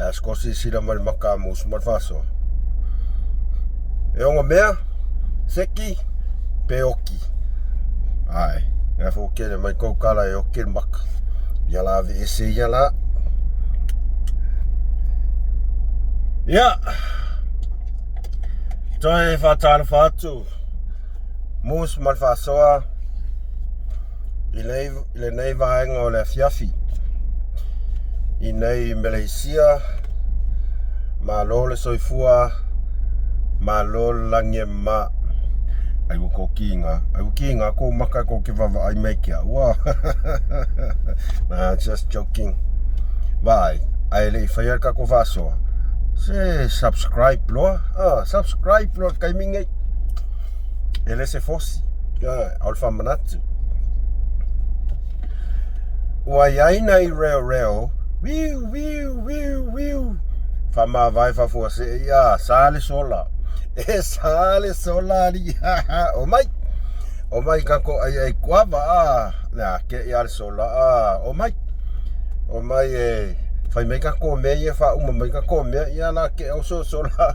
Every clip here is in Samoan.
Asko silasila mai le maka a musu ma le faasoa. E ogamea, seki, pe oki. Ae, na fo kele mai kou kala e oki le maka. Ia la aveese ia la. Ia, toe faatalofa atu Moose ma le faasoa i lenei vaega o le afiafi i nei Meleisia. Malo le soifua, malo le lagi e mama. Ai ua kou kiga, ai ua kiga kou maka e kou ke vaavaai mai ke au a. Nah, just joking. Vaai, ae le i faia le tatou faasoa, se subscribe loa, ah, subscribe loa i le taimi nei. E le se fosi, a o le faamanatu. Ua i ai nai reoreo, wiu, wiu, wiu, wiu, faamavae faafuasei, ia, sa le sola. E sa le sola alii, omai, omai tatou aiai kuava, a, le a ke ia le sola, a, omai, omai e fai mai tatou mea ia, faauma mai tatou mea, ia la ke au so sola.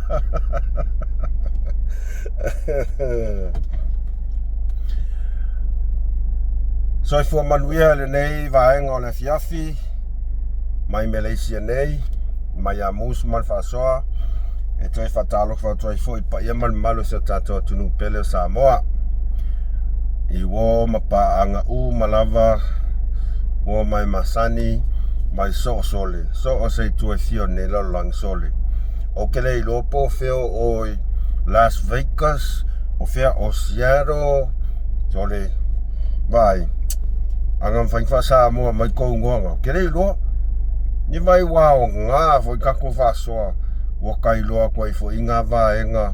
Soifua manuia i lenei vaega o le afiafi mai Meleisia nei, mai Amus ma le Faasoa. E toe faatalofa atu ai foi i le paia ma le mamalu o si o tatou atunuu pele o Samoa. I uō ma paaga uma lava, uō mai masani, mai soosole, so o se itu e fia o lenei lalolagi sole. Ou te le iloa po o fea o ʻoe Las Vegas, o fea o Seattle, sole, vaai, a na mafai ona faa-Samoa mai kou igoa na, ou te le iloa. Ni vai ua aoga foi tatou faasoa, ua ta iloa atu ai foi nā vaega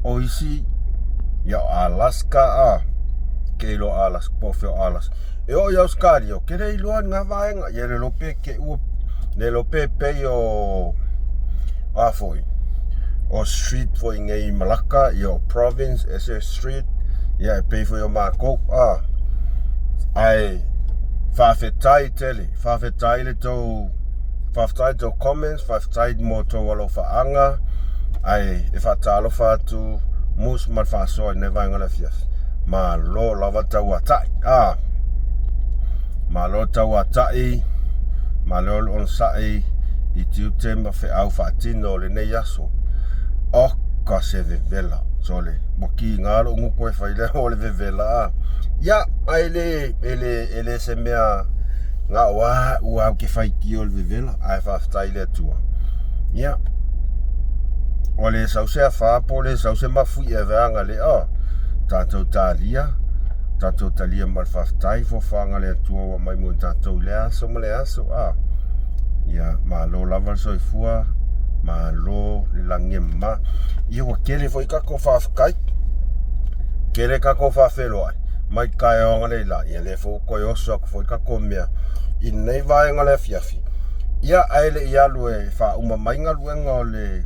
o isi, ia o Alaska a, ke iloa Alaska, po o fea o Alaska. E oo i Ausetalia, ou te le iloa i nā vaega, ia le iloa pe te ua, le iloa pe pei o, a foi, o street foi nei i Malaka, ia o province, e se street, ia e pei foi o makou, a, ae faafetai tele, faafetai le tou, faafetai tou comments, faafetai mo tou alofaaga, ae e faatalofa atu Moose ma le faasoa i lenei vaega o le afiafi. Malo lava tauatai, a. Malo tauatai, malo le onosai i tiute ma feau faatino o lenei aso. Oka se vevela, sole, ua kiga lou gutu e fai lea o le vevela a. Ia, ae le, e le, e le se mea na o a'u lava ou te faitio i le vevela, ae faafetai i le Atua. Ia, ua le sau se afa po o le sau se mafuie veaga le, oh, tatou talia, tatou talia ma le faafetai foafoaga a le Atua ua aumai mo i tatou i lea aso ma lea aso. A, ia, malo lava le soifua, malo le lagi e mama. Ia ua tele foi tatou faafetai, tele tatou faafeiloai mai le taeao analeila, ia lea foi ua toe oso atu foi tatou mea i lenei vaega o le afiafi. Ia, ae le i alu e faauma mai galuega o le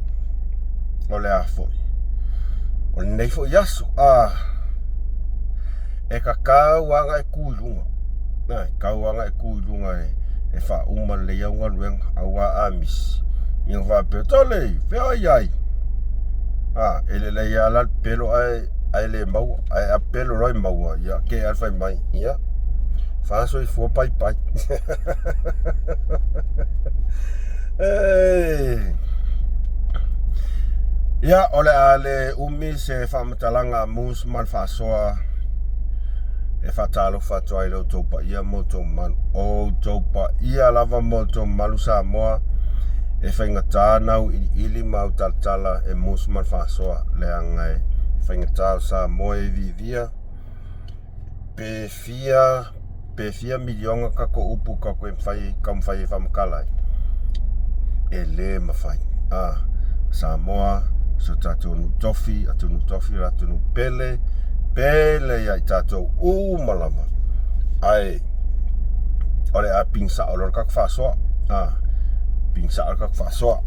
o le a foi o lenei foi aso, a e tatau lava ona e tu i luga. E tatau lava ona e tu i luga e faauma lelei au galuega, aua a misi, ia ona faapea, Tole, fea o i ai? A, e lelei lava la le pelo ae le maua, ae a pelo loa e maua, ia te i lava le fai mai, ia, fa soifua pai pai. Ei. Ia, o le a le umi se faamatalaga a Moose ma le faasoa e faatalofa atu ai i lo outou paia ma outou mamalu. O outou paia lava ma outou mamalu Samoa, e faigata ona auiliili ma autalatala e Moose ma le faasoa, leaga e faigata o Samoa e viivia pe fia pe fia miliona tatou upu tatou e mafai taumafai e faamatala ai e le mafai a Samoa so tatou nuu tofi atunuu tofi o le atunuu pele pele ia i tatou uma lava ae o le a pigisao loa le tatou faasoa a pigisao le tatou faasoa.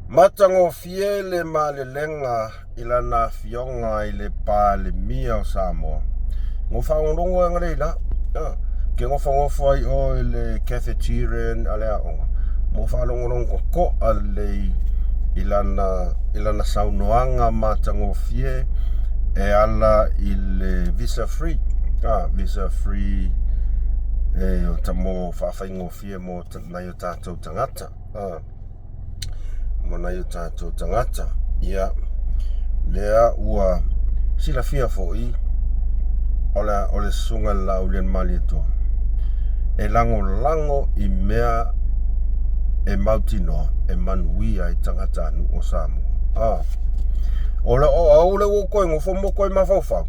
Matagofie le malelega i lana afioga i le Palemia o Samoa. Na ou faalogologo analeila. A, ke gofogofo ai ʻoe i le cafeteria a le aoga, ma ou faalogologo totoa lelei i lana, i lana saunoaga matagofie e ala i le visa free. A, visa free e o ta mo faafaigofie mo nai o tatou tagata. A. ma nai o tatou tagata. Ia, lea ua silafia foi o le, o le susuga i le Laaulialemalietoa e lagolago i mea e mautinoa e manuia ai tagatanuu o Samoa. Ah. O le o au le ua toe nofo mo toe mafaufau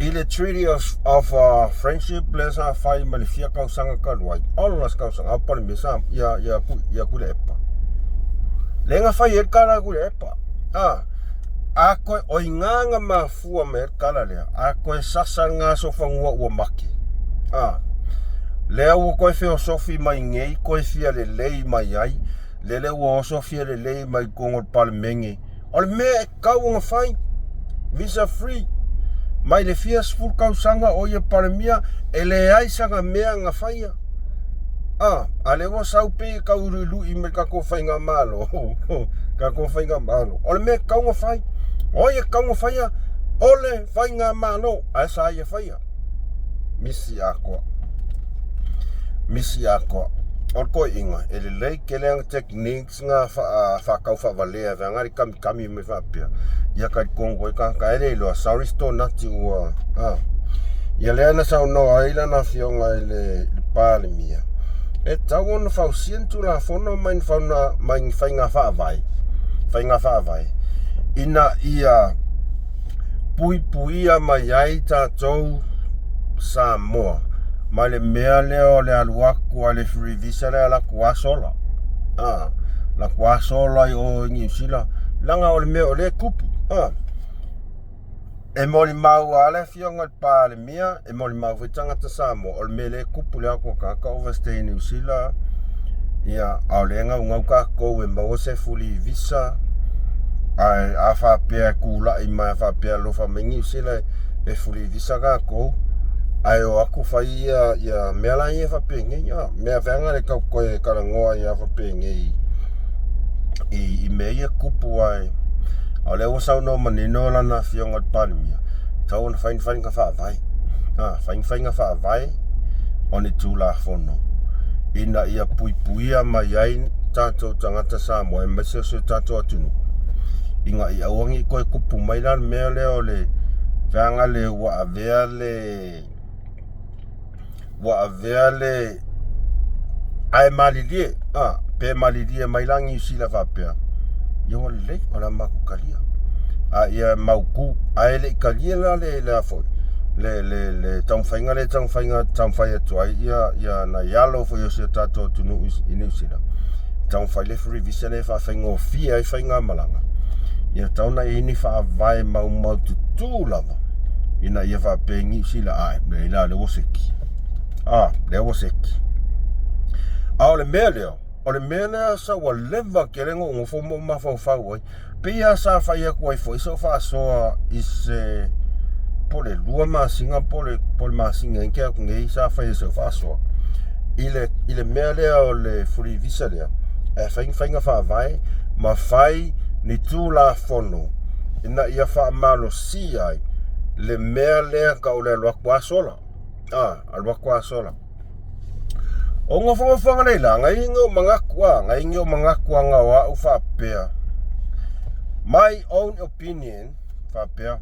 i le Treaty of Friendship lea sa fai ma le fia tausaga talu ai, ola se tausaga, a o Palemia sa, ia, ia, ia Tuilaepa. Lea na fai ai le tala a Tuilaepa. A, a toe, o i ina na mafua mai ai le tala lea, a toe sasa le gasofanua ua make. A, lea ua toe feosofi mai nei, toe fia lelei mai ai, lele ua oso fia lelei mai i totonu o le Palemene, O le mea e tatau ona fai, visa free, mai le fia sefulu tausaga o ia Palemia, e leai sana mea na faia. A, a lea ua sau pei e tau luilui mai le tatou faigamalo, tatou faigamalo. O le mea e tatau ona fai, o ai e tatau ona faia? O le faigamalo, ae sa ia faia. Misi atoa. Misi atoa. O le toeaina, e lelei tele ana technique Sina faatau faavalea e vaega le kamikami mai faapea ia talitonu foi tagata e le iloa sorry stonati ua a ia lea na saunoa ai lana afioga i le Palemia e tatau ona fausia ni Tulafono mai ni fauna mai ni faiga faavae faiga faavae ina ia puipuia mai ai tatou Samoa ma le mea lea o le alu atu a le free visa lea alu atu aso la. A, latou aso la i o i Niu Sila, leaga o le mea o lea e tupu. A, e molimau lava le afioga i le Palemia, e molimau foi tagata Samoa, o le mea lea e tupu le atu o tagata overstay i Niu Sila, ia, a o lea e naunau tatou e maua se free visa, ae a faapea e tulai mai, a faapea e alofa mai Niu Sila e free visa tatou, ae o atu fai ia, ia mea la ia faapenei, a. Mea feaga le tau toe talanoa ai lava faapenei i mea ia tupu ae o lea ua saunoa manino lana afioga i le Palemia, tatau ona fai ni faiga faavae. A, fai ni faiga faavae o ni Tulafono ina ia puipuia mai ai tatou tagata Samoa aemaise o si o tatou atunuu ina ia aua ne i toe tupu mai la le mea lea o le feaga lea ua avea le ua avea le ae malilie a pe malilie mai la Niu Sila faapea ia ua lelei o le a matou talia a ia mautu ae le i talia la le le a foi le le le taumafaiga lea e taumafaiga taumafai atu ai ia ia nai alo foi o si o tatou atunuu i Niu Sila taumafai le free visa lea e faafaigofie ai faigamalaga ia tatau ona i ai ni faavae maumaututu lava ina ia faapea Niu Sila ae leai la lea ua seki a lea ua seki a o le mea lea o le mea lea sa ua leva tele na ou nofo ma ou mafaufau ai pei lava sa fai atu ai foi sau faasoa i se po o le lua masina po o le po o le masina ea atu nei sa fai ai sau faasoa i le i le mea lea o le free visa lea e fai ni faiga faavae ma fai ni Tulafono ina ia faamalosia ai le mea lea tau o le alu atu aso la. A, alu atu aso la. O nofonofoaga nei la, ngai ngi o manatu a, ngai ngi o manatu anga o au faapea. My own opinion faapea,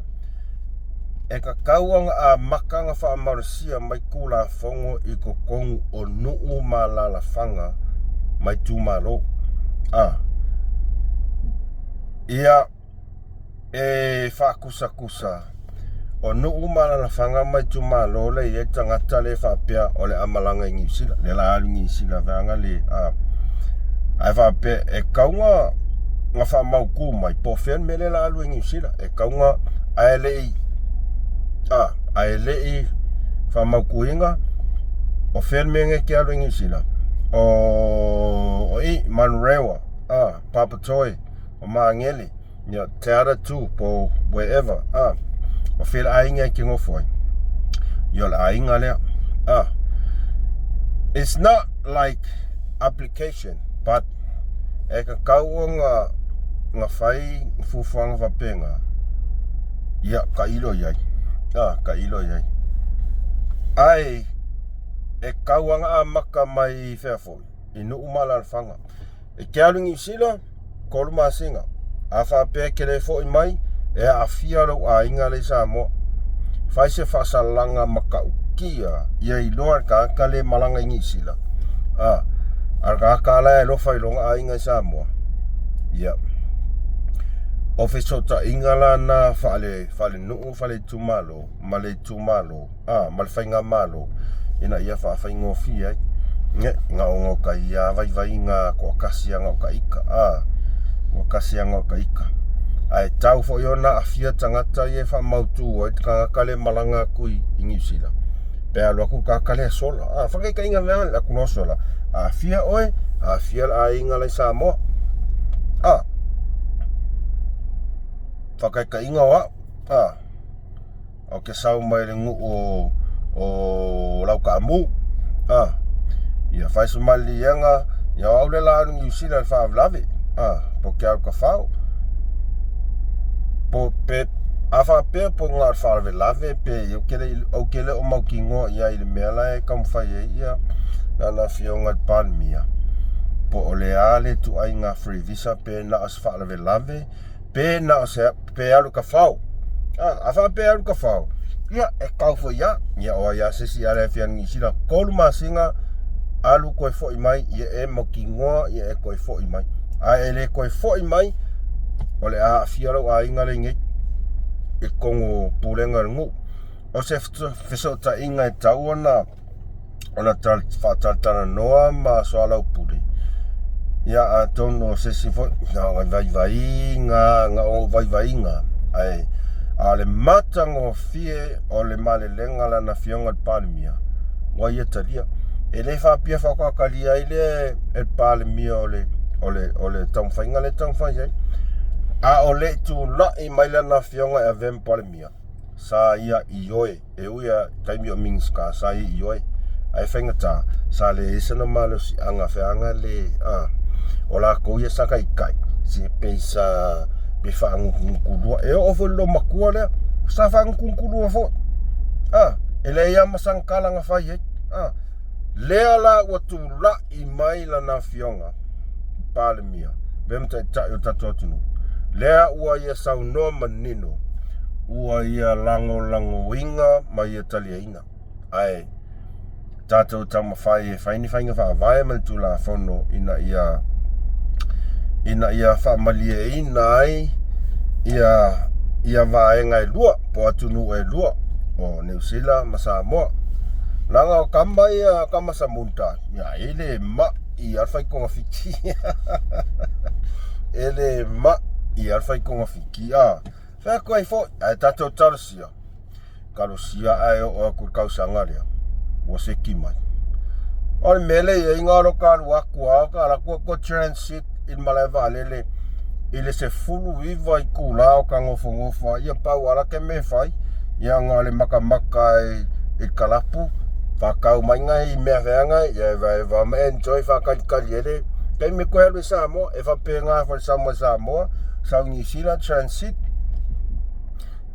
e tatau ona amata ona faamalosia mai Tulafono i totonu o nuu ma alaalafaga ma itumalo. A, ia e faakusakusa o nuu ma alaalafaga ma itumalo lea e i ai tagata lea e faapea o le a malaga i Niu Sila, lea o le a alu i Niu Sila vaega le a ae faapea e tatau ona faamautu mai po o fea le mea lea o le a alu ai i Niu Sila. E tatau ona ae le i a ae le i faamautuina o fea le mea e te alu ai i Niu Sila. O i Manurewa, a Papatoe, o Magele, ia Te Aratū po o wherever, a o fea le aiga e te nofo ai. Ia o le aiga lea. Ah. It's not like application, but e tatau ona na fai fuafuaga faapena. Ia, tailo i ai. Ah, tailo i ai. Ae e tatau ona amata mai fea foi, i nuu ma alaalafaga. E te alu i Niu Sila, 3 masina. A faapea e te le foi mai, e aafia lou aiga lea i Samoa. Fai se faasalaga matautia ia iloa e le tagata le malaga i Niu Sila, a, a le tagata la e alofa i lona aiga i Samoa. Ia, o fesootaiga la na faale, faalenuu, faale-itumalo ma le itumalo. a, ma le faigamalo ina ia faafaigofie ai. Ne, na o no ka ia vaivaiga toatasi ana o ka ika, a, toatasi ana o ka ika. Ae tau foi ona aafia tagata ia e faamautu ai le tagata lea e malaga atu i Niu Sila. Pe alu atu le tagata lea sola. A, faataitaiga mea alu atu loa sola, aafia oe, aafia le aiga la i Samoa. A, faataitaiga o au, a, Ou te sau mai le nuu o, o Laukaamu. Ah, ia fai se maliliega, ia o au le la alu Niu Sila le faalavelave. Ah, po ke alu kafao. Po pe a faapea po na o le faalavelave pe ou te le ou te le o mautinoa i ai i le mea la e taumafai ai ia lana afioga i le Palemia. Po o le a le ituaiga free visa pe na o se faalavelave pe na o se pe alu kafao. A, a faapea alu kafao, ia, e kau foi ia. Ia, o ai a se isi ala e fia Niu Sila, 3 masina, alu koe foi mai, ia e mautinoa, ia e koe foi mai. A e le koe foi mai, o le a aafia lou aiga lea nei i totonu o pulega o le nuu. O se fesootaiga e tatau ona ona faatalatalanoa ma soalaupule, ia atonu o se isi foi na o vaivaiga, na o vaivaiga, ae a o le matagofie o le malelega a lana afioga i le Palemia, ua ia talia. E le faapea faatoa talia ai lea e le Palemia o le, o le, o le taumafaiga lea e taumafai ai. A o le i tulai mai lana afioga e avea ma Palemia, sa ia ioe. E ui a taimi o Minisita sa ia ioe, ae faigata sa leai sana malosiaga feaga le a o lakou ia sa taitai se pei sa pe faagutugutu e oo foi i le loomatua lea sa faagutugutu foi a e leai lava ma sana tala na fai ai a lea la ua tulai mai lana afioga Palemia avea ma taitai o le tatou atunuu lea ua ia saunoa manino ua ia lagolagoina ma ia taliaina. Ae tatou taumafai e fai ni faiga faavae ma ni Tulafono ina ia ina ia faamalieina ai ia ia vaega e lua po o atunuu e lua o Niu Sila ma Samoa. Leaga o tama ia tama Samuta, ia e le mai lava le fai togafiti. E le mai lava le fai togafiti. A, fai atu ai foi, ae tatou talosia, talosia ae oo atu i le tausaga lea, ua seki mai. O le mea lea e i ai, na o lota alu atu lava, ta alu atu toe transit i le malae vaalele i le 19 itula o ta nofonofo ai, ia pau lava la te mea e fai, ia na o le matamata i le kalapu, faatau mai nai mea feaga, ia evaeva ma enjoy faatalitali ai le taimi toe alu i Samoa. E faapena foi le sau mai Samoa, sau i Niu Sila, transit,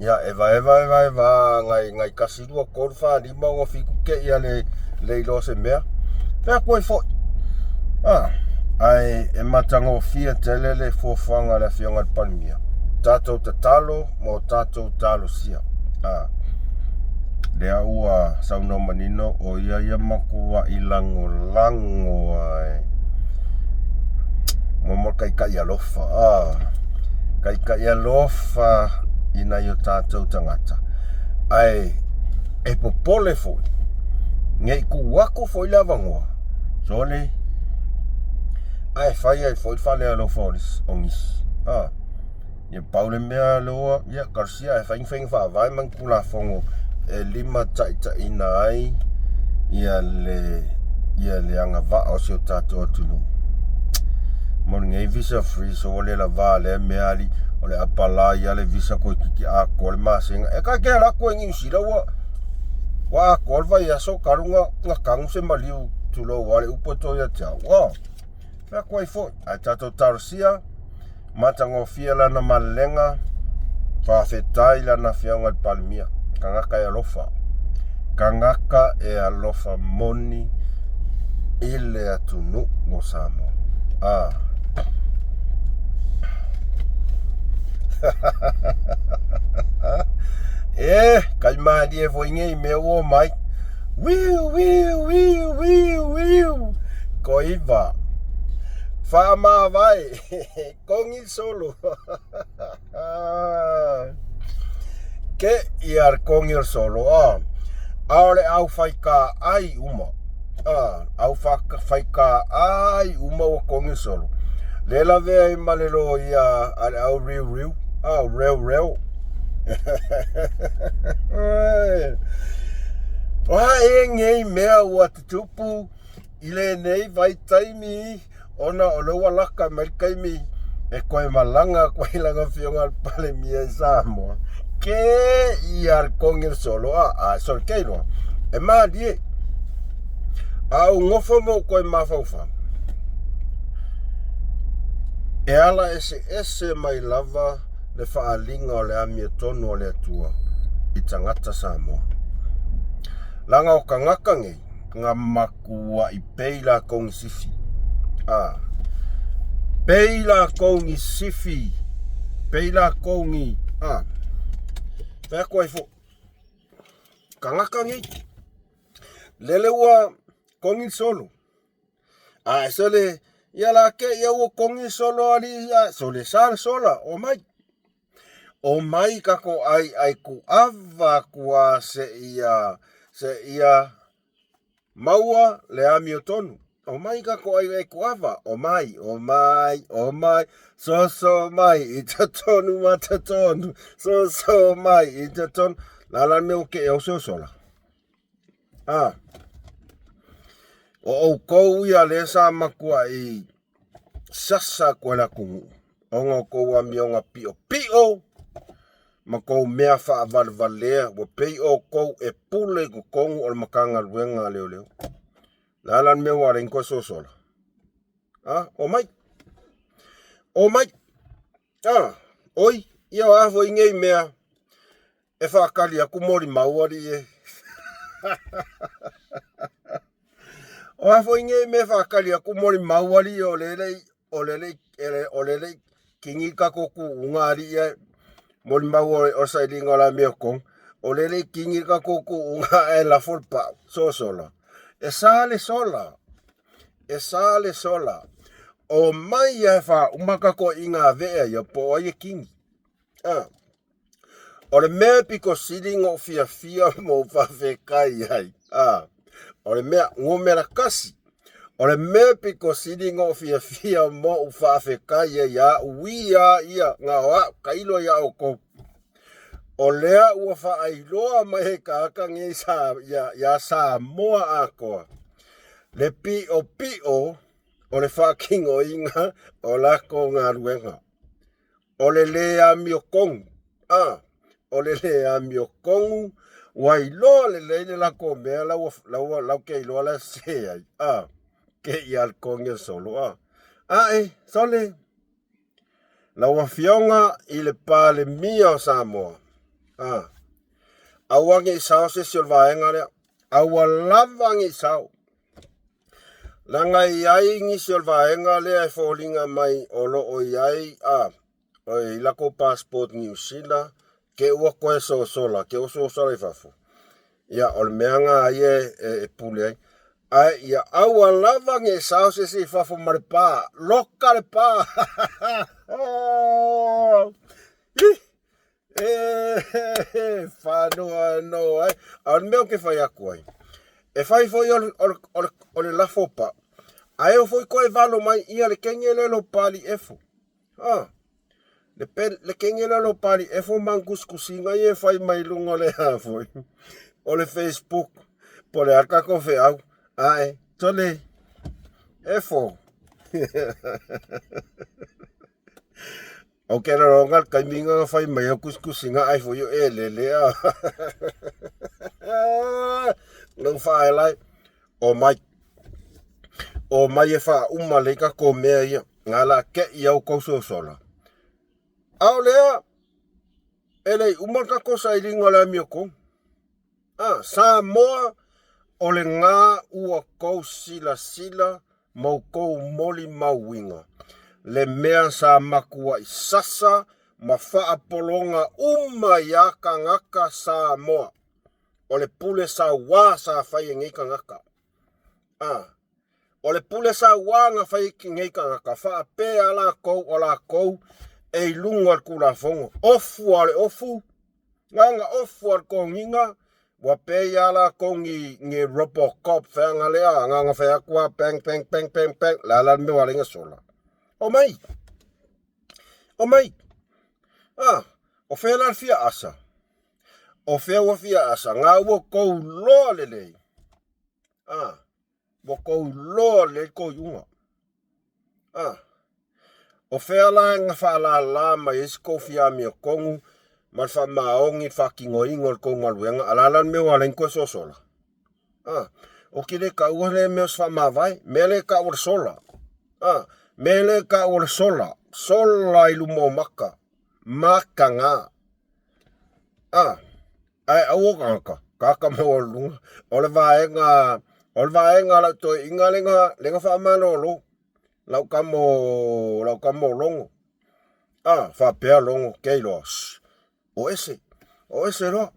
ia evaeva evaeva nai nai 1 2 3 4 5 6 7 te i a le le iloa se mea. Fai atu ai foi. Ah, ae e matagofie tele le fuafuaga a le afioga i le Palemia. Tatou tatalo ma o tatou talosia. Ah, lea ua saunoa manino o ia ia matuai lagolago ae mo mo taitai alofa ah taitai alofa i nai o tatou tagata ae e popole foi nei tuu atu foi le avanoa sole ae fai ai foi le falealofa o nisi ah Ia pau le mea loa, ia talosia ae fai ni faiga faavae ma ni Tulafono e limataitaiina ai ia le ia le agavaa o si o tatou atunuu. Mo lenei visa free so ua le lava lea mea ali o le apalai lava le visa toeitiiti atoa le masega. E ta te alu atu ai i Niu Sila ua. Ua atoa le vaiaso talu ona tanu se maliu tulou a le upu e to ia te au. Ua fai atu ai foi, ae tatou talosia, matagofie lana malelega, faafetai lana afioga i le Palemia, tagata e alofa, tagata e alofa moni i le atunuu o Samoa. Ah. E, kai malie foi nei mea ua mai. Wiu, wiu, wiu, wiu, wiu. Koiva. Faamavae. Kongi solo. Ke ia le kongi o le solo. Ah. A o le au whaika ai uma. Ah, au whaika ai uma ua kongi solo. Le lavea ai ma le loia a le au riu riu. Ah, reu reu. O a e nei mea ua tutupu i lenei vaitaimi ona o lea ua laka mai le taimi e toe malaga atu ai lana afioga i le Palemia i Samoa, ke ia le kogi o le solo a, a sole ke iloa, e malie. A ou nofo ma ou toe mafaufau, e ala eseese mai lava le faaaliga o le amiotonu a le Atua i tagata Samoa. Leaga o tagata nei, na matuai pei latou ni sifi. A, pei latou ni sifi, pei latou ni, a, fai atu ai foi, tagata nei, lele ua kogi le solo. A sole, ia la ke ia ua kogi solo ali, a sole sa le sola, omai. Omai kako ai ai ku ava kua se ia, se ia maua le amiotonu. Omai kako ai ai ku ava, omai, omai, omai, soso mai i totonu ma totonu, soso mai i totonu. La la mea o ke e oso sola. A, o oukou ia lea sa matuai sasa atu ai le atunuu, ona o kou amioga piʻopiʻo ma kou mea faavalevalea, ua pei oukou e pule i totonu o le Matagaluega a Leoleo. Le a la le mea ua ala ai ona toe sosola? A, omai, omai, a, oi, ia o a foi nei mea e faatali atu molimau alii e. O a foi nei mea e faatali atu molimau alii o le le o le le o le le kini ka ko kuuga alii e molimau o le sailiga o la mea kong o le le kini ka ko kuuga e lafo le pau sosola e sa le sola e sa le sola o mai e fa uma ka ko inga vea ia po ai e kini ah O le mea e pito sili ona ou fiafia ma ou faafetai ai, a, o le mea numera tasi, o le mea e pito sili ona ou fiafia ma ou faafetai ai ia au ia ia, na o au, tailo ia outou. O lea ua faailoa mai e tagata nei sa, ia, ia Samoa atoa, le piʻopiʻo o le faatinoina o latou galuega. O le lē amiotonu, a, o le lē amiotonu, ua iloa lelei le latou mea la ua, la ua, lau ke iloa la sese ai, a, ke ia le kogi o solo, a. Ae, sole, lau Afioga i le Palemia o Samoa, a, aua ne i sao se isi o le vaega lea, aua lava ne i sao. Leaga e i ai nisi o le vaega lea e foliga mai o lo o i ai a i lakou passport Niu Sila ke ua toe sosola, ke ua sosola i fafo. Ia, o le mea na ia e pule ai. Ae ia aua lava ne i sao se isi i fafo ma le pa. Loka le pa! Ih! E whanoa no ai. A o le mea o ke whai aku ai. E whai foi o le lafo pa. Ae o foi koe valo mai ia le kenge le lo pali efo. Ha. Le, pe, le kenge le lo pali efo mang kuskusinga i e whai mai lunga le ha foi. O le Facebook. Po le aka ko wheau. Ae, tole. Efo. O ke raronga le taimi nga fai mai au kusikusiga ai foi o elele a. faaelae, omai. Omai e faauma lelei tatou mea ia, na la te'i au tou sosola. A o lea, e le i uma le tatou sailiga o le amiotonu. A, Samoa, o lena ua tou silasila ma outou molimauina le mea sa matuai sasa ma faapologa uma iā tagata Samoa o le pule sauā sa fai e nei tagata. A, o le pule sauā na fai e nei tagata, faapea latou o latou e i luga o le Tulafono. Ofu lava o le ofu, na ona ofu lava o le toniga, ua pei lava latou ni, ni Robocop feaga lea, na ona fai atu lava bang, bang, bang, bang, bang, o le a la le mea ua ala ai ona sola? Omai, omai. A, o fea la le fia asa? O fea ua fia asa? Na ua tou loa lelei. A, ua tou loa lelei tou iuga. A, o fea la na faalala mai ai se tou fia amiotonu ma le faamaoni i le faatinoina o le tou galuega, a o le a la le mea ua ala ai ona toe sosola? A, ou te le taua lea mea o se faamavae, mea lea e tau o le sola. A, mea lea e tau o le sola, sola i luma o maka, mataga. A, ae aua tagata, tagata maualuluga, o le vaega, o le vaega a lau toeaina lea na faamalolo, lau tama o, lau tama o Logo. A, faapea Logo, kei loa, shh, o ese, o ese loa,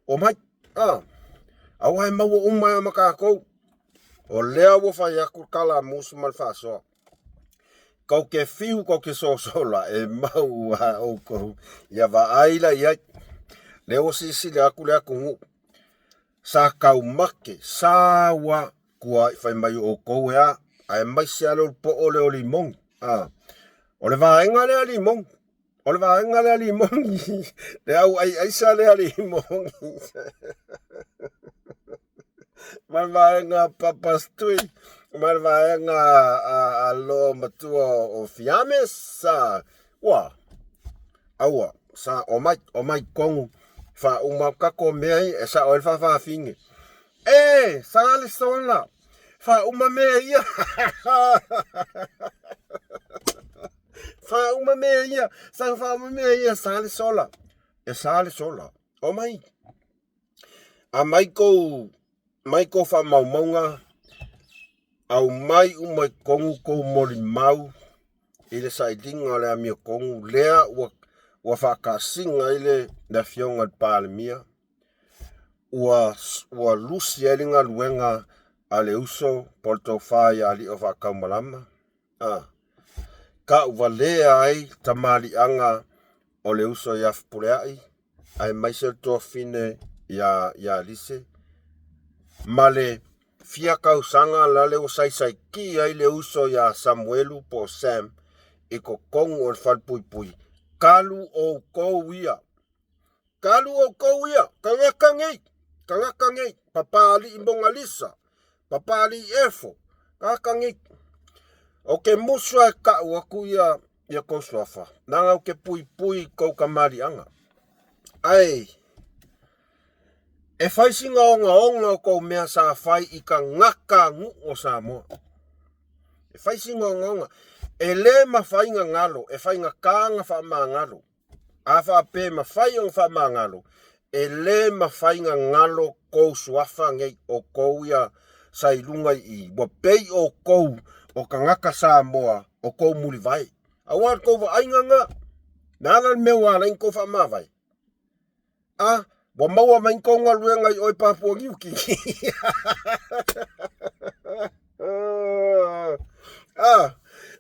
omai, a, aua e maua uma ai ma tatou. O lea ua fai atu le tala a Musu ma le faasoa. Tou te fiu, tou te sosola, e mau a outou. Ia vaai la i ai. Lea ua silasila atu le atunuu. Sa taumate, sa ua tuai fai mai o outou e a, aemaise lava le ulupo'o lea o Limogi. A, o le vaega lea a Limogi, o le vaega lea a Limogi, le au aiaisa lea a Limogi. Ma le vaega a Papastui, ma le vaega a loo matua o Fiame, sa, ua, aua, sa, omai, omai tonu, faauma tatou mea ia, e sao ai le faafafine. E, sa le sola, faauma mea ia. Faauma mea ia, sa faauma mea ia, sa le sola. E sa le sola. Omai. Aumai kou, mai kou faamaumauga, aumai uma i totonu kou molimau i le sailiga o le amiotonu lea ua, ua faakasina ai le, le afioga i le Palemia, ua, ua lusi ai le galuega a le uso po o le tofa ia Alii o Faataumalama. A. Tauvalea ai tamaliiaga o le uso ia Fepuleai aemaise le tuafafine ia ia Lise ma le fia tausaga lale ua saisaitia ai le uso ia Samuelu po o Sam i totonu o le falepuipui. Talu outou ia! Talu outou ia! Tagata nei! Tagata nei! Papaalii Monalisa! Papaalii Efo! Tagata nei! Ou te musu lava e tau atu ia ia tou suafa, leaga ou te puipui i tou kamaliaga. Ae e fai sina ogaoga o tou mea sa fai i tagata nuu o Samoa. E fai sina ogaoga. E le mafai na galo, e faigata na faamagalo. A faapea e mafai ona faamagalo, e le mafai na galo kou suafa nei o kou ia sa i luga i i, ua pei outou o tagata Samoa o kou mulivae. Aua o le tou vaaiga na, le a la le mea ua ala ai ona tou faamavae? A, ua maua mai ni tou galuega i o i Papua Niu Kini. A,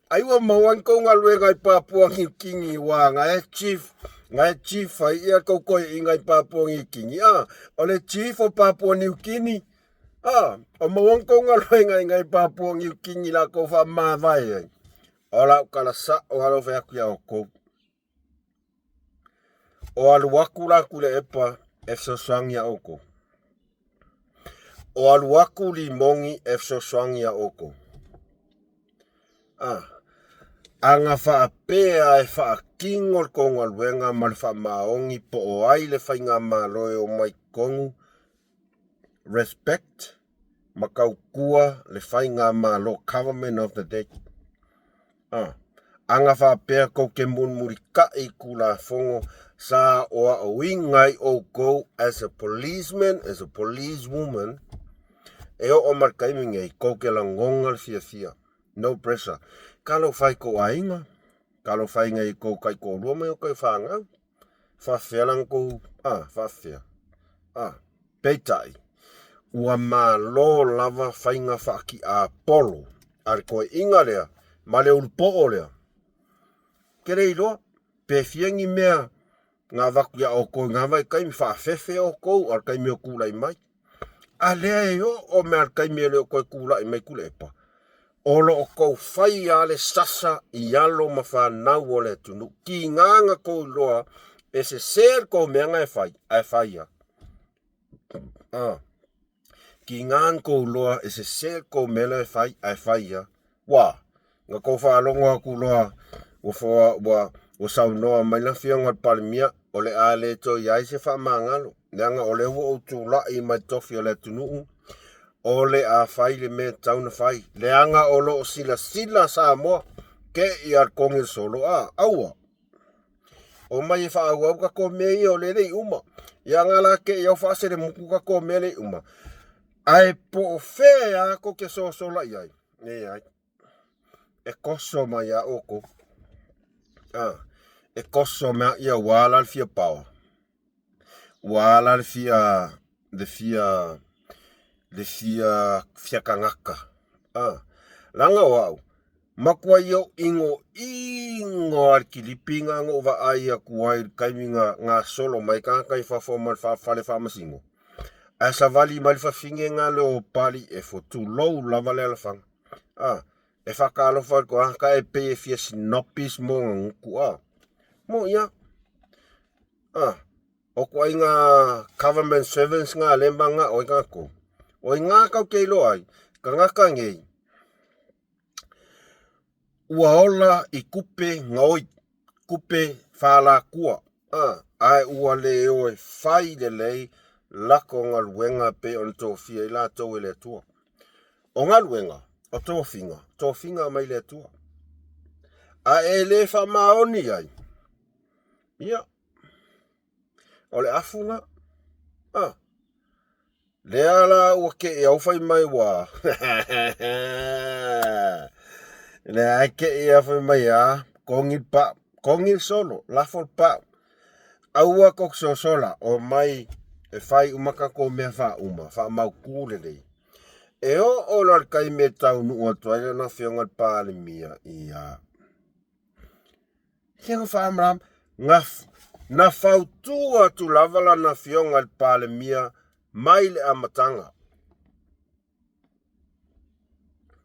ai ua maua ni tou galuega i Papua Niu Kini ua na e chief, na e chief ai ia tou toeaiina i Papua Niu Kini. A, o le chief o Papua Niu Kini, a, o maua ni tou galuega i nai Papua Niu Kini latou faamavae ai. O lau tala sao lava lau fai atu ia outou. O alu atu la Tuilaepa e fesoasoani iā outou. O alu atu Limogi e fesoasoani iā outou. A, ana faapea e faatino le tou galuega ma le faamaoni po o ai le faigamalo e omai i totonu, respect. ma tautua le faigamalo, government of the day. A Aga faapea tou te mulimulitai i Tulafono sa aoaoina ai outou as a policeman, as a policewoman, e oo mai le taimi nei, tou te lagona le fiafia. No pressure. Talofa i tou aiga, talofa i nai tou taitoalua ma tou fanau. Faafefea la ona tou, a, faafefea. A, peitai, ua malo lava faiga faatiapolo a le toeaina lea ma le ulupoo lea. Ke le iloa, pe fia ni mea na avatu iā outou i na vaitaimi, faafefe outou a o le taimi o tulai mai. A lea e oo mai lava i le taimi e le o toe tulai mai Tuilaepa, o lo o tou fai lava le sasa i alo ma fanau o le atunuu. Tiga na tou iloa e sese le tou mea na e fai, ae fai lava. A, tiga na tou iloa e sese le tou mea la e fai, ae fai lava. Ua, na tou faalogo atu loa ua, ua, ua saunoa mai le Afioga i le Palemia, o le a le toe i ai se faamagalo, leaga o lea ua ou tulai mai le tofi o le atunuu, o le a fai le mea e tatau ona fai, leaga o lo o silasila Samoa, te i a le togi o le solo, a, aua. Omai e faaauau tatou mea ia o lea e le i uma. Ia nga la te i au faaselemutu tatou mea le i uma. Ae po o fea lava tou te sosola i ai, leai. E toso mai lava outou. A, e toso mai lava, ia ua ala le fia power. Ua ala le fia, le fia, le fia, fia tagata. A, leaga o au, matuai ou inoino lava i le kilipi na na ou vaai atu ai i le taimi na gasolo mai ai tagata i fafo mai le fale faamasino, ae savali mai le fafine na leopali efo, tulou lava le alafaga. A, e faatalofa atu a, ta e pei e fia sinopis mo ona gutu, a. Mo ia. A, o ituaiga government servants na lea e mananao ai tatou. O i ina tatou te iloa ai, tagata nei, ua ola i tupe gaoi, tupe faalatua, a, ae ua le o e fai lelei latou galuega e pei ona tofia ai latou e le Atua. O galuega, o tofiga, tofiga mai le Atua. A e le faamaoni ai, ia, o le afu na. Ah. Lea la ua kei au fai mai ua. Lea ai kei au fai mai a, kongi pa, kongi solo, lafo pa. Aua kou sosola, o mai e fai uma tatou mea faauma, faamautu lelei. E oo loa i le taimi e taunuu atu ai lana afioga i le Palemia, ia. Ia na faamalamalama, na, na fautua atu lava lana afioga i le Palemia mai le amataga.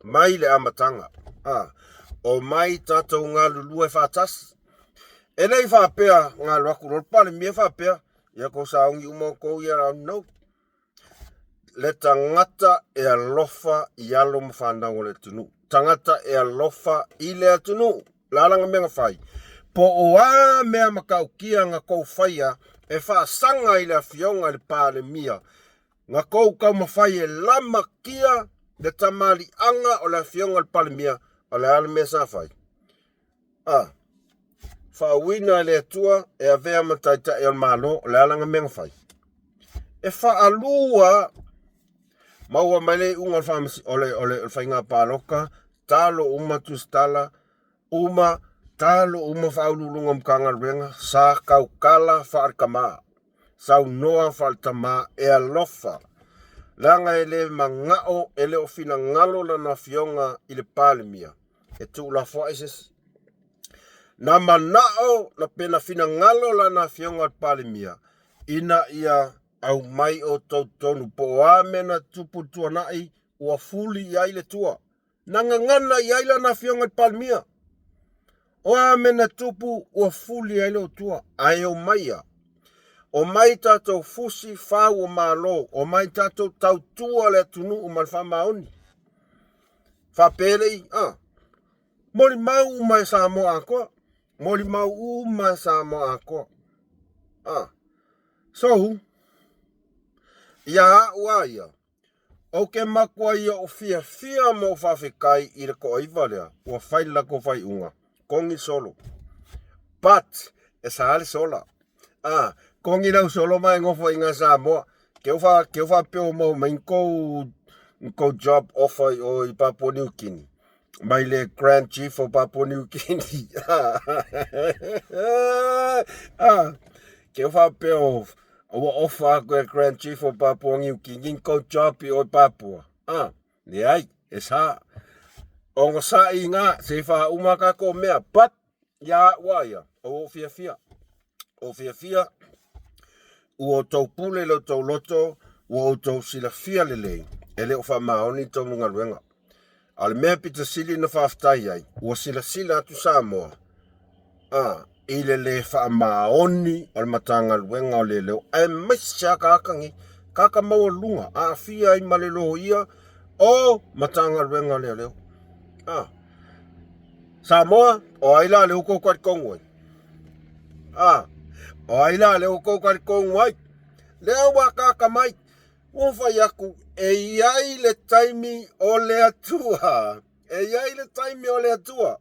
Mai le amataga. A, omai tatou galulue faatasi. E le i faapea na alu atu loa le Palemia faapea, ia tou sauni uma outou ia la no. Le tagata e alofa i alo ma fanau o le atunuu. Tagata e alofa i le atunuu. Le a lana mea na fai? Po o a mea matautia na tou faia e faasaga i le afioga i le Palemia, na tou taumafai e lamatia le tamaliiaga o le afioga i le Palemia, o le a le mea sa fai? A faauuina e le Atua e avea ma taitai o le Malo, o le a lana mea na fai? E faalua maua mai le iuga o le, o le, o le faiga palota, talo uma tusitala, uma talo uma faauluuluga o Matagaluega, sa tautala faale-tama, saunoa faale-tama e alofa, leaga e le manao, e le o finagalo lana afioga i le Palemia e tuulafoai se isi. Na manao na pe na finagalo lana afioga i le Palemia ina ia aumai outou totonu po o a mea na tupu i le tuanai ua fuli i ai le tua. Na gagana i ai lana afioga i le Palemia. O a mea na tupu ua fuli i ai lou tua. Ae omaia. Omai tatou fusi fau o Malo, omai tatou tautua le atunuu ma le faamaoni. Faapelei, a. Molimau uma e Samoa atoa. Molimau uma e Samoa atoa. A. So, ia au a ia. Ou te matuai ou fiafia ma ou faafetai i le toaiva lea ua fai le latou faaiuga, togi le solo. But, e sa le sola. Ah, togi lau solo ma e nofo i ina Samoa. Te u fa te u faapea ua maua mai ni tou ni tou job offer i o i Papua New Guinea. Mai le Grand Chief o Papua New Guinea. ah, te u faapea o ua offer atu e Grand Chief o Papua New Guinea ni tou job i o i Papua. Ah, leai, e sa. Onosai ina, se i faauma tatou mea. But, Ia au a ia, o ou fiafia. O fiafia, ua outou pule i lo outou loto, ua outou silafia lelei, e le o faamaoni tou galuega. A o le mea pito sili na faafetai ai, ua silasila atu Samoa, a, i le le faamaoni o le Matagaluega o Leoleo, aemaise lava tagata nei, tagata maualuluga, aafia ai ma le loia o Matagaluega o Leoleo. A. Samoa, o ai la lea ua tou talitonu ai? A, o ai la lea ua tou talitonu ai? Lea ua akaaka mai, ua fai atu, e i ai le taimi o le Atua. E i ai le taimi o le Atua.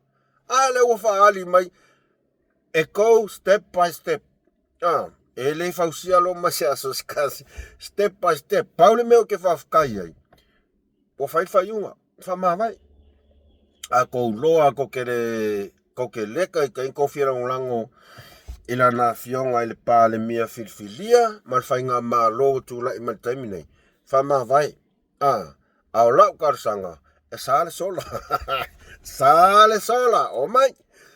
A lea ua faaali mai, e go step by step. A, e le fausia Roma se aso se tasi. Step by step. Pau le mea ou te faafetai ai, ua fai le faaiuga, faamavae. A kou loa kou te le kou te leka i tai kou fia lagolago i lana afioga i le Palemia filifilia ma le faigamalo ua tulai mai i le taimi nei, faamavae. A, a o lau talosaga, e sa le sola. Sa le sola, omai.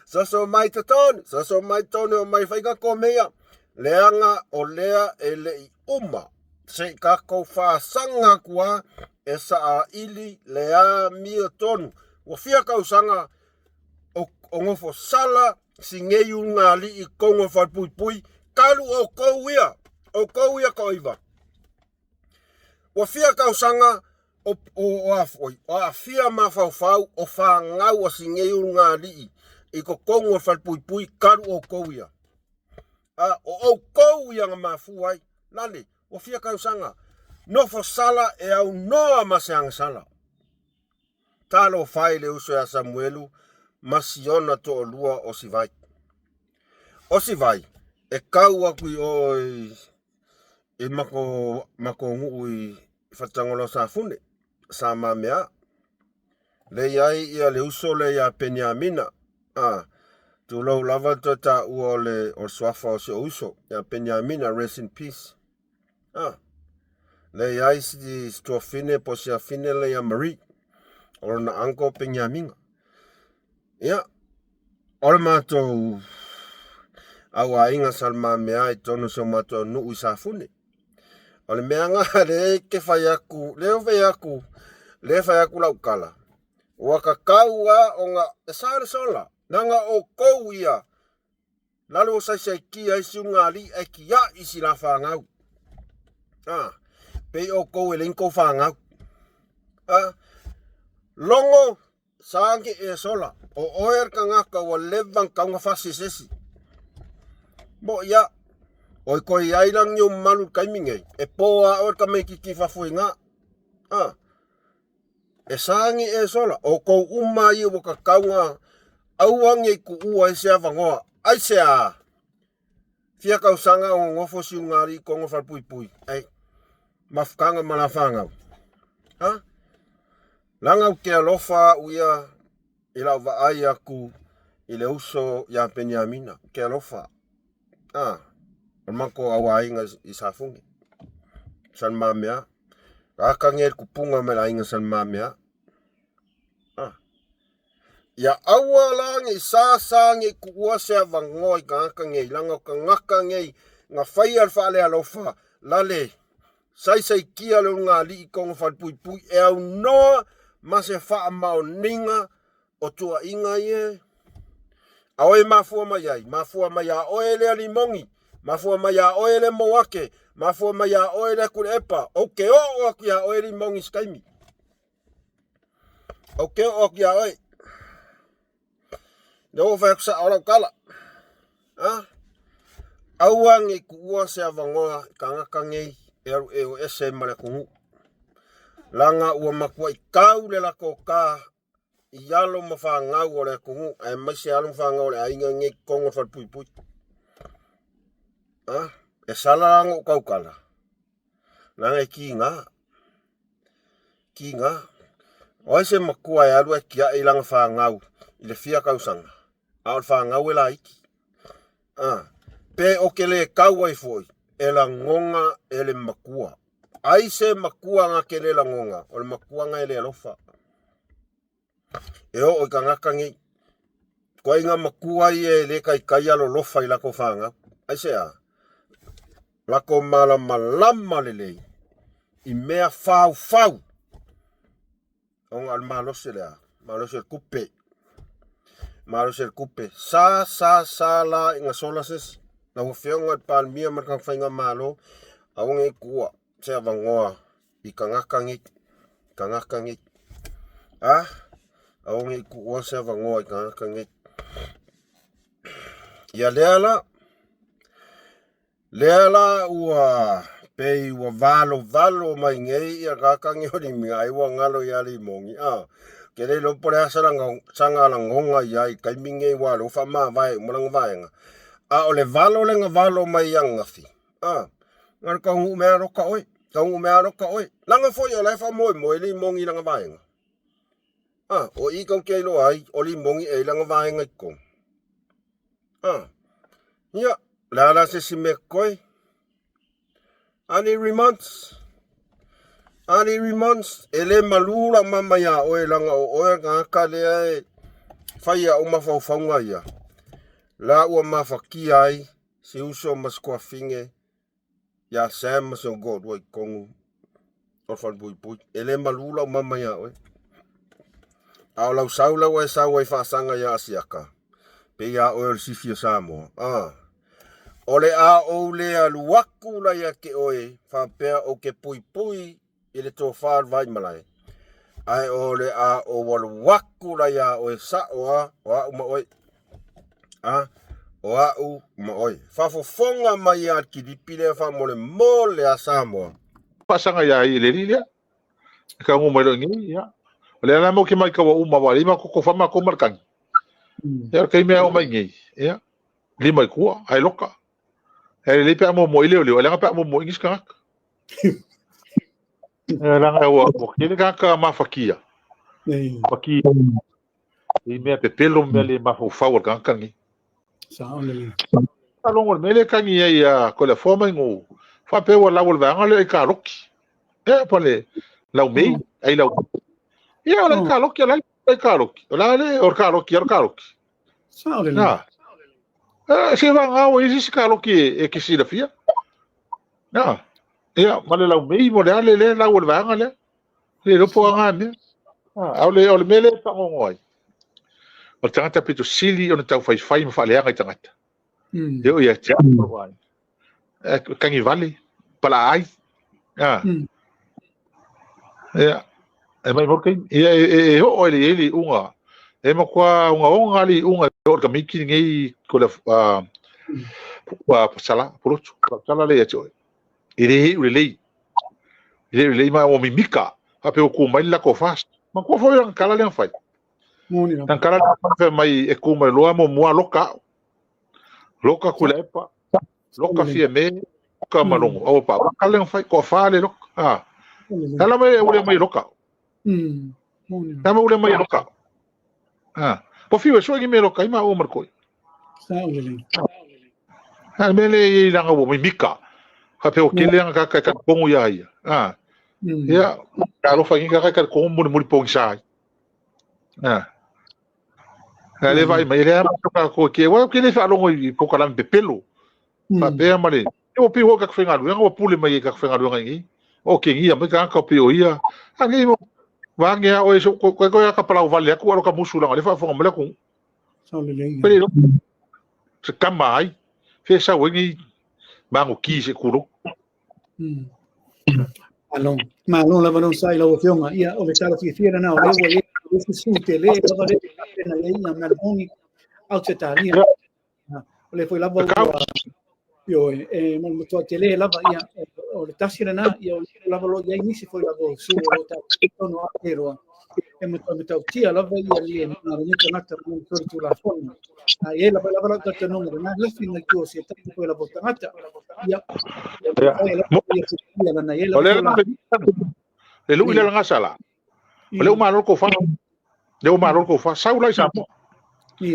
Soso mai totonu, soso mai totonu, omai fai tatou mea. Leaga o lea e le i uma Se i tatou faasaga atu lava e saaili le amiotonu. Ua fia tausaga o nofo sala si nei ulugalii i totonu o le falepuipui, talu outou ia, outou ia toaiva. Ua fia tausaga o, o, o, a foi, o aafia mafaufau o fanau a si nei ulugalii i totonu o le falepuipui, talu outou ia. A o outou ia na mafua ai, lale, ua fia tausaga, nofo sala e aunoa ma se agasala. Talofa e le uso ia Samuelu ma siona toalua o Sivai. O Sivai, e kau atu i o i, i mako, mako nuu i Fatangolo Safune, sa mamea. Le i ai ia le uso lea ia Peniamina, a, tulou lava le toe taua o le, o le suafa o si ou uso, ia Peniamina, rest in peace. A, le i ai si, si tuafine po o si afine lea ia Marie, o lona uncle Peniamina. Ia, o le matou au aiga sa le mamea i totonu o si o matou nuu i Safune. O le mea na lea e te fai atu, lea e fai atu, lea e fai atu lau tala, ua tatau lava ona e sa le sola, leaga o outou ia, lalo o saisaitia ai si ulugalii ae tiai si la fanau. A, pei outou e leai ni tou fanau. A, logo Sa age e sola, o oe le tagata ua leva ona tatau ona fasi e se isi. Moʻi a, oi koe i ai la niu mamalu i le taimi nei, e po a oe le tamaititi i fafo i ina. A, e sa age e sola, o tou uma ia ua tatau ona aua ne i tuua ai se avanoa. Aisea? Fia tausaga o nonofo si ulugalii i totonu o falepuipui, ai, mafutaga ma la fanau. Ha? Leaga ou te alofa au ia i lau vaai atu i le uso ia Peniamina, ou te alofa. A, o le matou auaiga i Safune, Salemamea. Aka nei le tupuga mai le aiga Salemamea. A, ia aua la nei sa sa nei tuua se avanoa i tagata nei, leaga o tagata nei na faia le faalealofa lale Saisaitia le ulugalii i tona falepuipui e aunoa ma se faamaoniga o tuuaiga ia. A oe e mafua mai ai, mafua mai ia oe lea limoni, mafua mai ia oe lea moake, mafua mai ia oe lea Tuilaepa, ou te oo atu ia oe limoni i se taimi. Ou te oo atu ia oe. Lea ua fai atu sao lau tala. Ha? Aua ne i tuua se avanoa i tagata nei e alu e o ese ma le atunuu. Laga ua matuai tau le latou ta i alo ma fanau o le atunuu aemaise alo ma fanau o le aiga nei i totonu o le falepuipui. A, e sala la ona ou tautala, leaga e tiga, tiga. O ai se matua e alu ae tiai lana fanau i le fia tausaga, a o le fanau e laiti. A, pe ou te le tau ai foi, e lagona e le matua. Ai se matua na te le lagona, o le matua na e le alofa. E oo i tagata nei. Ituaiga matua ia e le taitai alolofa i latou fanau. Aisea? Latou malamalama lelei i mea faufau ona o le malosi o le a? Malosi o le tupe. Malosi o le tupe. Sa, sa, sa la ina sola se isi. Lau Afioga i le Palemia ma le tagata faigamalo, aua ne i tuua se avanoa i tagata nei, tagata nei. A? Aua ne i tuua se avanoa i tagata nei. Ia lea la, Lea la ua pei ua valovalo mai nei ia tagata nei o Limia ai ua galo ia Limogi a. Ke le iloa po o le a saga lagona i ai i taimi nei aua o lea ua faamavae uma lana vaega. A o le valo lea na valo mai ananafi, a, na o le taunuu mea loka oe, taunuu mea loka oe. Leaga foi o la e faamoemoe Limogi i lana vaega. A, o i tou te iloa ai o Limogi e i lana vaega i totonu. A, ia, o le a la se isi mea totoe? Ali Remons, Ali Remons, e le malu lau mama iā oe leaga o oe le tagata lea e fai i au mafaufauga ia. La ua mafatia ai si uso ma si tuafine ia Sam ma si ona toalua i totonu o le falepuipui. E le malu lau mama iā oe. A o lau sau la ua e sau ai faasaga iā Asiata, pei a oe o le sifi o Samoa. Ah. O le a ou le alu aku la ia te oe faapea ou te puipui i le tofa o le Vaimalae, ae o le a ou alu aku la iā oe sa'o a, o a'u ma oe. A, o a'u ma oe. Faafofoga mai ia le kilipi lea faamolemole a Samoa. Faasaga iā i le alii lea. E kaungu mai loa nei, ia. O lea la mo ke mai kaua uma wa lima koko fa ma ko markani. Ia o taimi a o mai nei, ia. Lima i kua, ai loka. E le pe a mo mo i leo leo, e pe a mo mo i ngis kangaka. E langa ua ua kele kaka mafakia. Fakia. I mea pepelo mea le mafaufau o le tagata lenei. Sao lelei. Faalogo i le mea lea e tagi ai ia ko le afoa mai gou. Faapea ua lau o le vaega lea i kaloki. Ea pa le lau mei, ai lau. Ia o le kaloki, o le kaloki. O la le o le kaloki, o le kaloki. Sao lelei. Na. Se vaega ua i se kaloki e ke silafia. Na. Ia, ma le lau mei mo le a le le lau o le vaega lea. Le iloa po o a mea. A o le, o le mea lea e fagogo ai, o le tagata pito sili ona taufaifai ma faaleaga i tagata. E oo ia te au ma lou aiga. E tagivale, palaai. A. Ia, e mai mo le taimi. Ia, e oo ai le i ai le iuga. E matua ogaoga le iuga e oo i le tamaiti lenei ko le sala, polotu. Tala lea ia te oe. E le iu lelei. E le iu lelei ma ua mimika. Faapea ua tu mai le latou fast. Manatua foi lana tala lea na fai. Lana tala lea na fai mai e tu mai loa muamua loka au. Loka Tuilaepa, loka Fiame, loka Malogo. Aua pa, o tala lea na fai, toafa le loka. Ah. Tala mai e ule mai loka au. Tala mai ule mai loka au. Ah. Po fiu e sue ni me loka ai ma ua markoi. Sao lelei. A me le i langa ua mimika. Faapea ua kele anga kaka e talikongo ia ia. Ah. Ia, ka alofa ni kaka e talikongo muli muli pogisa ai. Ah. A le vai mai le ama ka ko ke wa ke le whaalongo i pokalame pepelo. Faapea ma le e ua pei ka whaingaluega ua pule mai e ka whaingaluega i o ke ngia mai ka ka pe o ia. A ngi mo wa nge a o so ko ko ka palau vale aku alo ka musu langa le whaafonga mai le ku. Sao lelei. Pele lo se kama ai. Fe sa o ngi mango ki se kulo. Malo. Malo lava lou sa i lau Afioga. Ia, o le tala fiafia lena o lea ua i ai le susu tele lava lea e tapena i ai ia Malihogi Ausetalia. O lea foi lava ua ioe, e matua tele lava ia o le tasi lena, ia o le lava lo i ai nisi foi lava o sui o lo tatou tonu Aotearoa e matautia lava ia le malologi tagata ma le solitulafono. A e lava lava lau talitonuga lena, lafi mai tua o se tasi foi lava o tagata. Ia, ia lana ia O le le lui le langa sala. O le uma lo ko fa. Le uma lo ko fa sau lai sa mo.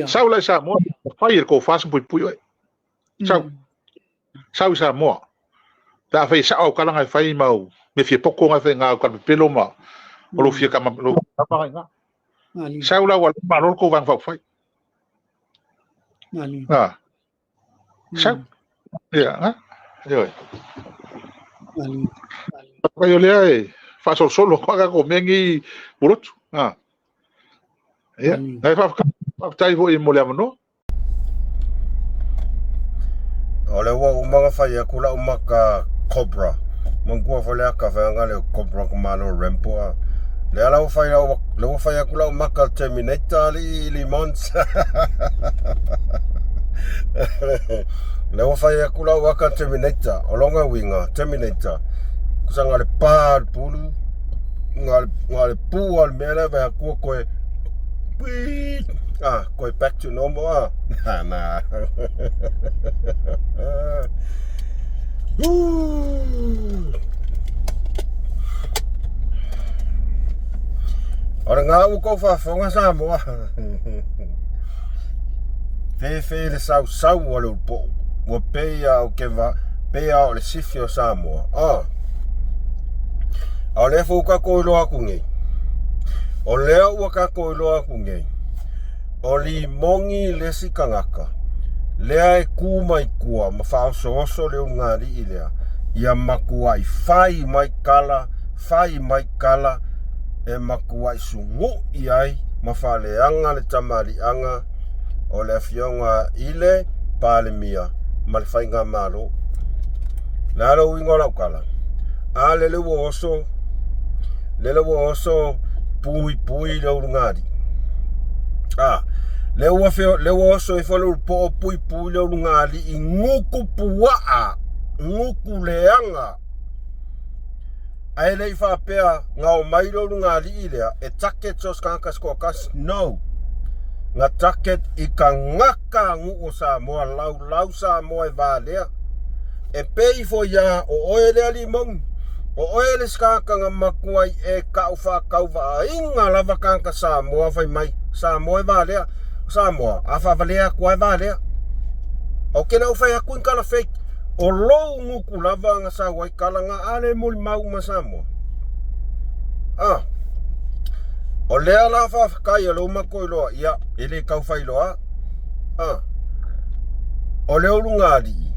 Sau lai sa mo. Fai ko fa pui pui oi. Sau. Sau sa mo. Ta fai sa au kala ngai fai mau. Me fie poko ngai fai ngau kala pelo ma. O lo fie kama lo kama ngai. Sau la wa ma lo ko vang fa fai. Ah. Sau. Ia, ha? Ia. Pai o lea e faasolosolo ka ko mengi ulotu. Ah. Ia, ngai fa faafetai foi mo le avanoa. O le ua uma ona fai atu lau maka Cobra. Manatua foi le aka whaanga le Cobra ka malo Rambo a. Le ala ua fai lau, le ua fai atu lau maka Terminator li li mons. Le ua fai atu lau aka Terminator. O longa uiga Terminator. Kusa nga le pa le pulu. Nga le pu a le mea lea vai atua koe. Pui! Ah, koe back to normal ah. Na, na. O le ngā ua kou faafofoga Samoa. Fefe le sausau o le upou. Ua pei a o ke va, pei a o le sifi o Samoa. Ah. A o lea foi ua tatou iloa atu nei. O lea ua tatou iloa atu nei. O Limogi le isi tagata lea e ku mai tua ma faaosooso le ulugalii lea ia matuai fai mai tala, fai mai tala e matuai sugu'i ai ma faaleaga le tamaliiaga o le afioga i le Palemia ma le Faigamalo. O le a le uiga o lau tala? A lele ua oso, lele ua oso puipui le ulugalii. A, le ua feo, le ua oso ifo le ulupoo puipui le ulugalii gutu puaa, gutu leaga. Ae le i faapea na omai le ulugalii lea e target so o se tagata se toatasi. No. Na target i tagata nuu o Samoa, laulau Samoa e valea. E pei foi ia o oe lea Limogi, o oe le isi tagata na matua i e kau faatauvaaina lava tagata Samoa fai mai, Samoa e valea. Samoa, a faavalea atu lava e valea. Ou te le o fai atu ni tala fake. O lou gutu lava na sau ai tala na a le molimau uma Samoa. Ah. O lea la faafetai o lea ua matou iloa, ia, e le tau fai loa. Ah. O le ulugalii,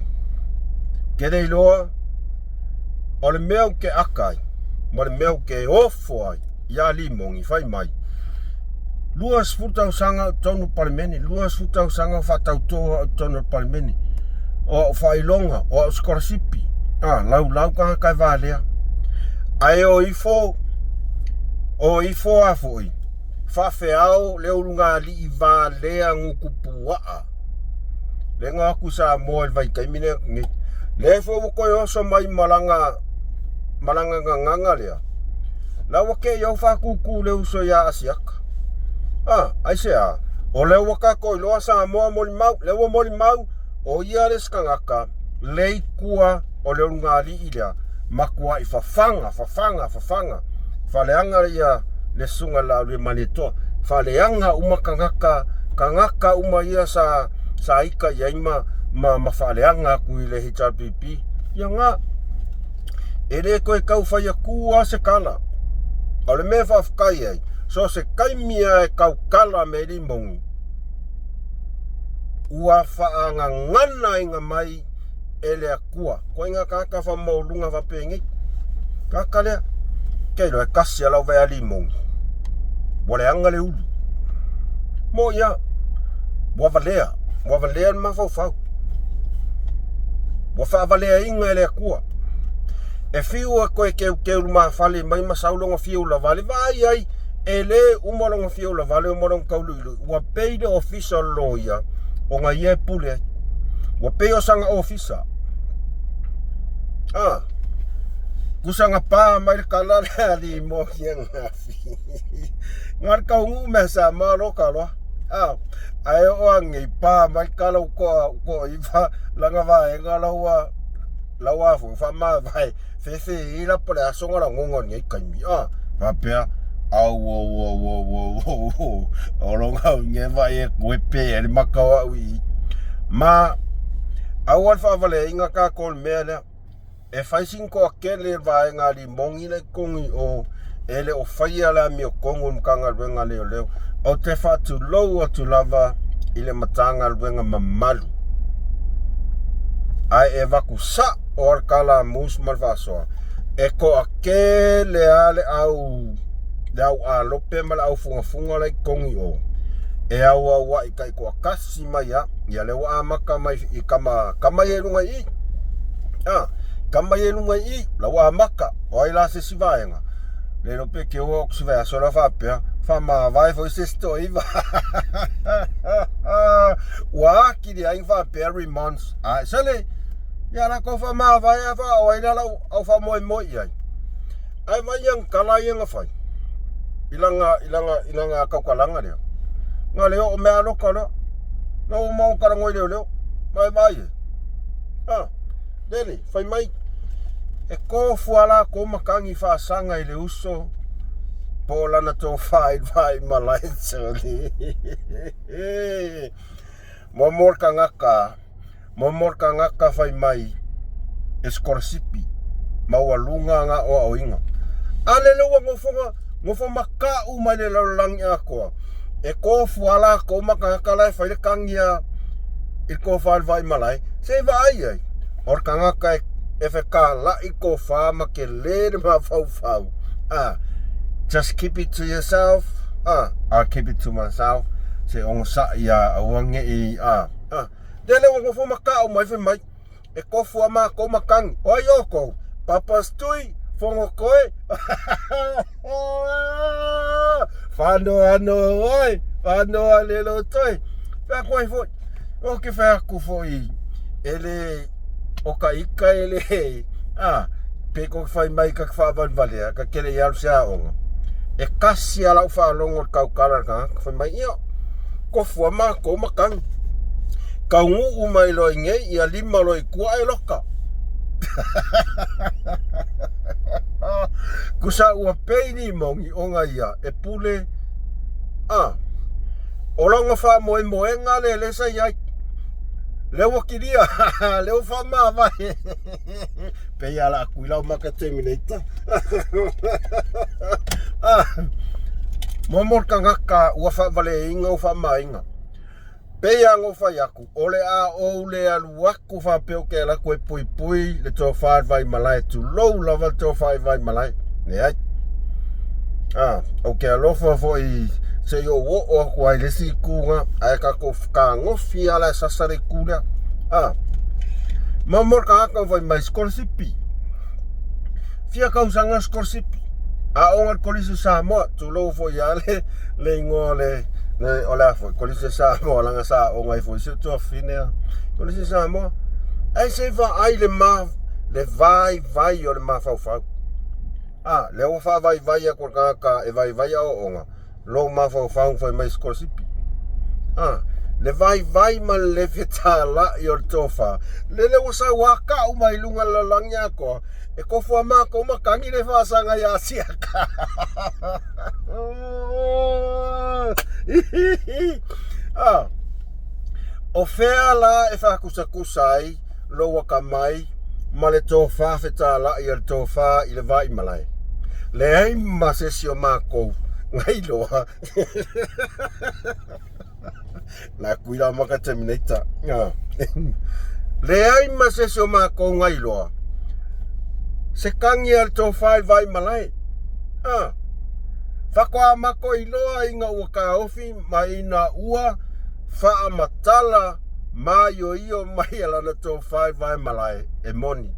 ke le iloa, o le mea ou te aka ai, ma le mea ou te ofo ai, iā Limogi, fai mai, 20 tausaga o totonu o le Palemene, 20 tausaga o faatautō au i totonu o le Palemene, o au faailoga, o au sikolasipi, a, laulau tagata e valea. Ae o ifo, o ifo a foi, faafeao le ulugalii valea gutu puaa. Le na o atu i Samoa i le vaitaimi lea nei. Lea foi ua toe oso mai ma lana, ma lana gagana lea. La ua kei au faatūtū le uso iā Asiata. A, aisea? O lea ua tatou iloa Samoa molimau, lea ua molimau, o ia le isi tagata le i tua o le ulugalii lea, matuai fafaga, fafaga, fafaga, faaleaga ia le susuga i le Laauliamaletoa, faaleaga uma tagata, tagata uma ia sa, sa ita i ai ma, ma, ma faaleaga atu i le HRPP. Ia na, e le toe tau fai atu lava se tala. O le mea e faafetai ai, so o se taimi lava e tautala me Limogi, ua faagaganaina mai e le Atua. Koe ngā tagata whamaualunga whapenei. Tagata lea, kei loa e kasi a lau vai a Limogi. Ua leaga le ulu. Mo ia, ua valea, ua valea le mafaufau. Ua faavaleaina e le Atua. E fiu e koe keukeu lumafale mai ma sau lona fia ulavale, vaai ai, e le uma lona fia ulavale ma lona tauluilui. Ua pei le ofisa o le loia ona ia e pule ai. Ua pei o sana ofisa. Ah. Kusa pa mai le kala le ali mo kia ngafi. Ngar kau ngu me sa ma lo ka lo. Ah, ai o angi pa mai kala ko ko iva langa va e nga lawa lawa fu fa ma vai fe fe i la pole aso nga la ngongo ngi kai mi ah. Fa pea au au au au au au o lo nga nge va e koe pe e maka wa ui. Ma au al fa vale inga ka kol mea lea. E fai sing koa kele vaega a limogi le kogi o e le o faia le amiotogu i le Matagaluega a Leoleo. Ou te faatulou atu lava i le Matagaluega mamalu. Ae e vaku sa o al kala mus ma le faasoa. E toakele a le au le au alope ma le au fugafuga la i kogi o. E au au ai kai toatasi mai a. Ia le ua amaka mai i kama kama i luga i. Ah, kama i luga i la ua amaka. O ai la se si vaega. Le lo pe ke o si vai aso la faapea. Fa ma vai foi se sto iva. Ua aki le ai faapea remons. Ah, sele. Ia la ko fa ma vai a fa o ai la au fa moi moi ai. Ai vai yang kala yang fai. Ilanga ilanga ilanga kaukalanga lea. Nga leo o mea loka lea. Na o mau kala ngoi leo leo. Mai mai. Ah, lele, fai mai. E kofu ala ko makangi faasaga i le uso po lana tofā i vai malae soli. Mo mor kangaka, mo mor kangaka fai mai e skorsipi maualuga nga o aoiga. A lele ua gofoga gofo makaʻu mai le lalolagi atoa. E kofu ala ko makangaka la e fai le kagia i le tofa le vai malae. Se vaai ai. O le kangaka e fekalai tofa ma ke le le mafaufau. Ah, just keep it to yourself. Ah, I'll keep it to myself. Se ogosaʻi ia aua neʻi ah. Ah, lele ua gofo makaʻu mai fai mai. E kofu a mākou makangi. O ai oko, papas tui, fongo koe. Whano ano oi, whano a lelo toi. Whea koe foi. O ke whea aku foi. E le, o ka ika e le, ah, pe ko whai mai ka whaavalevale, ka kele i alu se aoga. E kasi ala u whaalongo le kaukala ka, whai mai ia, kofu a mākou makangi. Kaungu'u mai loa i nei ia lima loa i kua e loka. Kusa ua pei ni mongi onga ia e pule a o longa fa moe moenga le le sa iai. Le ua kilia le ua fa mavae. Pei ala aku i lau maka terminator. Ah, mo mo kangaka ua fa vale inga ua fa mainga. Pei a ngofai aku, o le a ou le alu aku faapea o ke ala aku e puipui le tofa i vai malae, tulou lava le tofa i vai malae. Leai. Ah, o ke alofa foi se i ou oo aku ai le isi ituga, ae tatou fekagofi ala e sasa le itu lea. Ah, ma mo le tagata fai mai sikolasipi. Fia tausaga sikolasipi. Aoga i le Kolisi o Samoa, tulou foi ia le le igoa o le le o le a foi Kolisi o Samoa laga sa aoga ai foi si ou tuafafine a Kolisi o Samoa. Ae se i vaai le ma le vaivai o le mafaufau. Ah, lea ua faavaivai atu e le tagata e vaivai aoaoga lou mafaufau fai mai sikolasipi. Ah, le vaivai ma le le fetalai o le tofa. Lele ua sau aka'u mai luga o le lalolagi atoa. E kofu a mākou makangi le faasaga iā Siaka. Ah, o fea la e faakusakusa ai lou akamai ma le tofa fetalai a le tofa i le vai malae. Leai ma se isi o mākou gailoa. La kui la maka terminator. Ah. Leai ma se isi o mākou gailoa. Se kagi a le tofa i le vai malae. Ah. Faatoa matou iloa ina ua kaofi ma ina ua faamatala maioio mai a lana tofa i vai malae e moni.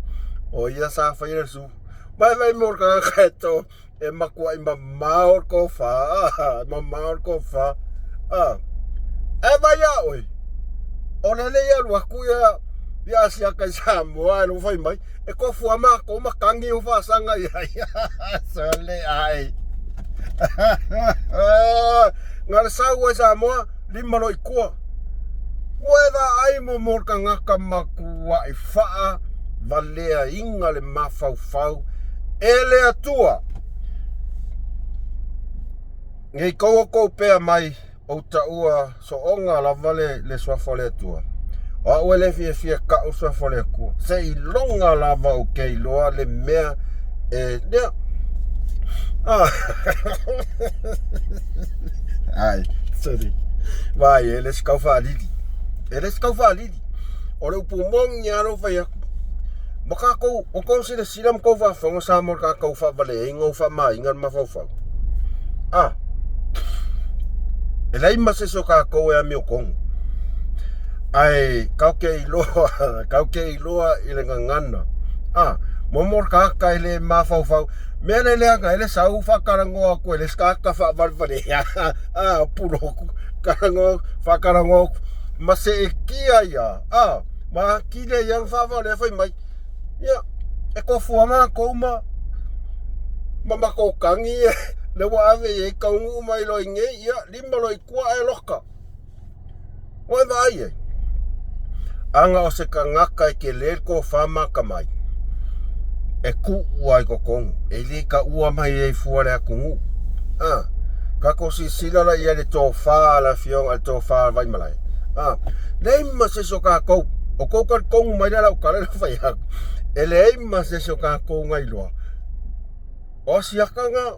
O ia sa faia le su. Mai vai mo le tagata e to e makuaʻi mamao le tofa. Ah, mamao le tofa. Ah. E vai ia oe. O le lei alu aku ia Ia asiaka i Samoa e fai mai, e kofu a mākou makangi o whāsanga ia ia. Sole ai. Ngā le sau ai Samoa, lima lo i kua. Ua e ai mo mo ka ngaka makua i whaa, valea inga le mafaufau, e le atua. Nei kou o kou pea mai ou taua soonga lava le, le suafa o le Atua. O au e le fiafia ka'u suafa o le Atua. Seiloga lava ou te iloa le mea e lea. Ah. Ai, sorry. Vai, e le se kau faalili. E le se kau faalili. O le upu moni lava lou fai atu. Ma kākou, o kou silasila ma kou faafofoga sa mo le kākou faavaleaiga o faamaaiga le mafaufau. Ah, e leai ma se isi o kākou e amiotonu. Ae kau ke iloa, kau ke iloa i le gagana. Ah, momo le kāka e le mafaufau. Mea le leaga e le sau whakarangoa aku e le skaka whaavalevale. Ah, pulo aku, karangoa, whakarangoa aku. Ma se e kia ia. Ah, ma kile ia whaavale whai mai. Ia, e kofua mākou ma ma makou kangi e le ua ave i ai kaunuu mai loa i nei, ia, lima loa i kua ae loka. Ua e vaai ai. Aga o se kangaka e ke le tofa ma ka mai. E kuʻu ai totonu, e le ka ua mai ai fua le atunuu. A, kakou silasila la i ai le tofa a le afioga le tofa a Vaimalae. A, leai ma se isi o kakou, o kou talitonu mai lea lau tala le fai atu, e leai ma se isi o kakou na iloa, o asiaka na,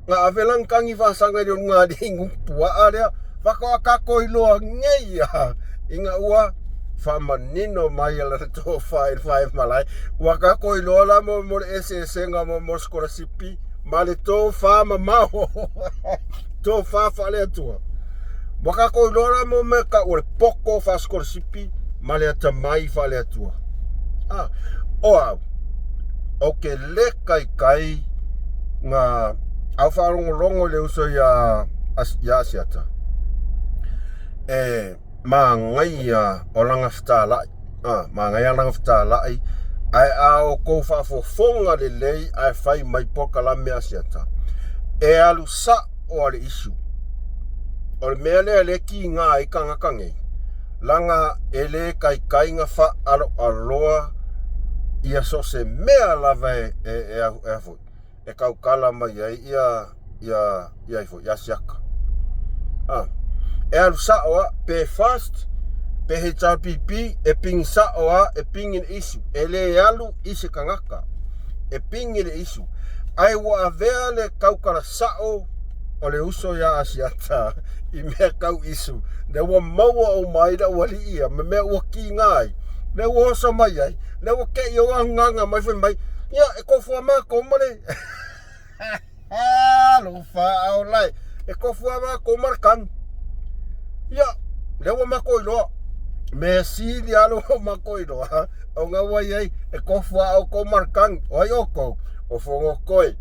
na ave lagitagi faasaga i le ulugalii nu puaa lea, faatoa kakou iloa nei ia, ina ua faamanino mai e lana tofa i le Vaimalae, ua kakou iloa la mo, mo le eseesega mo, mo sikolasipi ma le tofa mamao tofa faale-Atua. Ua kakou iloa la mo mea kau o le poko faasikolasipi ma le atamai faale-Atua. Ah, o au, o ke le kaikai nga au faalogologo i le uso ia ia Asiata. E magaia o lana fetalai, ah, magaia lana fetalai, ae a outou faafofoga lelei ae fai mai polokalame a Asiata, e alu sa'o a le issue. O le mea lea le kiga ai tagata nei, laga e le kaikai na faaaloaloa ia so o se mea lava e, e, e, e, e, e tautala mai ai ia ia ia ifo ia siaka. Ah. E alu sa'o a pe fast pe HRPP e pingi sa'o a e pingi le issue. E le alu i se kangaka. E pingi le issue. Ae ua avea le tautala sa'o o le uso iā Asiata i mea kau issue. Lea ua maua uma ai le aualii ia ma mea ua kiga ai. Lea ua oso mai ai. Lea ua kei o agaga mai fai mai. Ia e kofua mākou ma le Alofa aolai. E kofua mākou ma le kanu. Ia, lea ua makou iloa. Mea sili lava lea ua makou iloa. O ngā ua i ai, e kofua oukou ma le kanu. O ai oukou? O Fogokoe,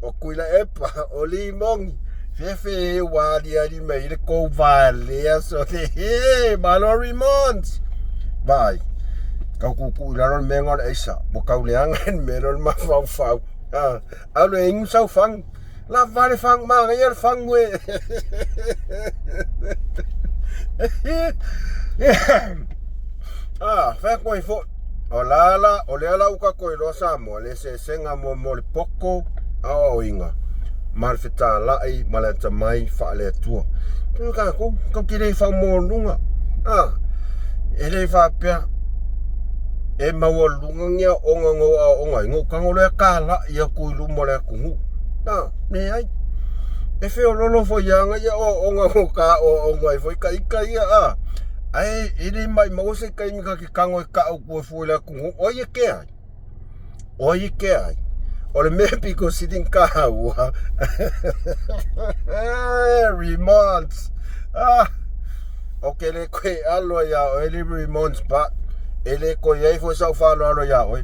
o Tuilaepa, o Limogi. Fefe e ua aliali mai le kou valea so te he, malo Remons. Vaai, kau kuku i lalo le mea o le aisa, ua kau leaga le mea lea o le mafaufau. Ah, alu e inu sau fagu. La vale fagu, manaia le fagu e. Ah, fai atu ai foi. O la la, o lea la ua tatou iloa Samoa, le eseesega mo, mo le poko aoaoina ma le fetalai ma le atamai faale-Atua. Tui tatou, tatou te le faamaualuga. Ah, e le faapea e maualuga ni aoga na ou aoaoga ai, na ou tago lea talai atu i luma o le atunuu. Ah, leai. E feololo foi lava ia aoaoga na ou ta aoaoga ai foi ta ita ia, ah. Ae e le maumau se taimi ta te tago e kau atu e fua i le atunuu, o ai e kea ai? O ai e kea ai? O le mea pito sili na taua. Remons. Ah. O ke le koe alo iā oe le Remons but e le koe ai foi sau faaaloalo iā oe.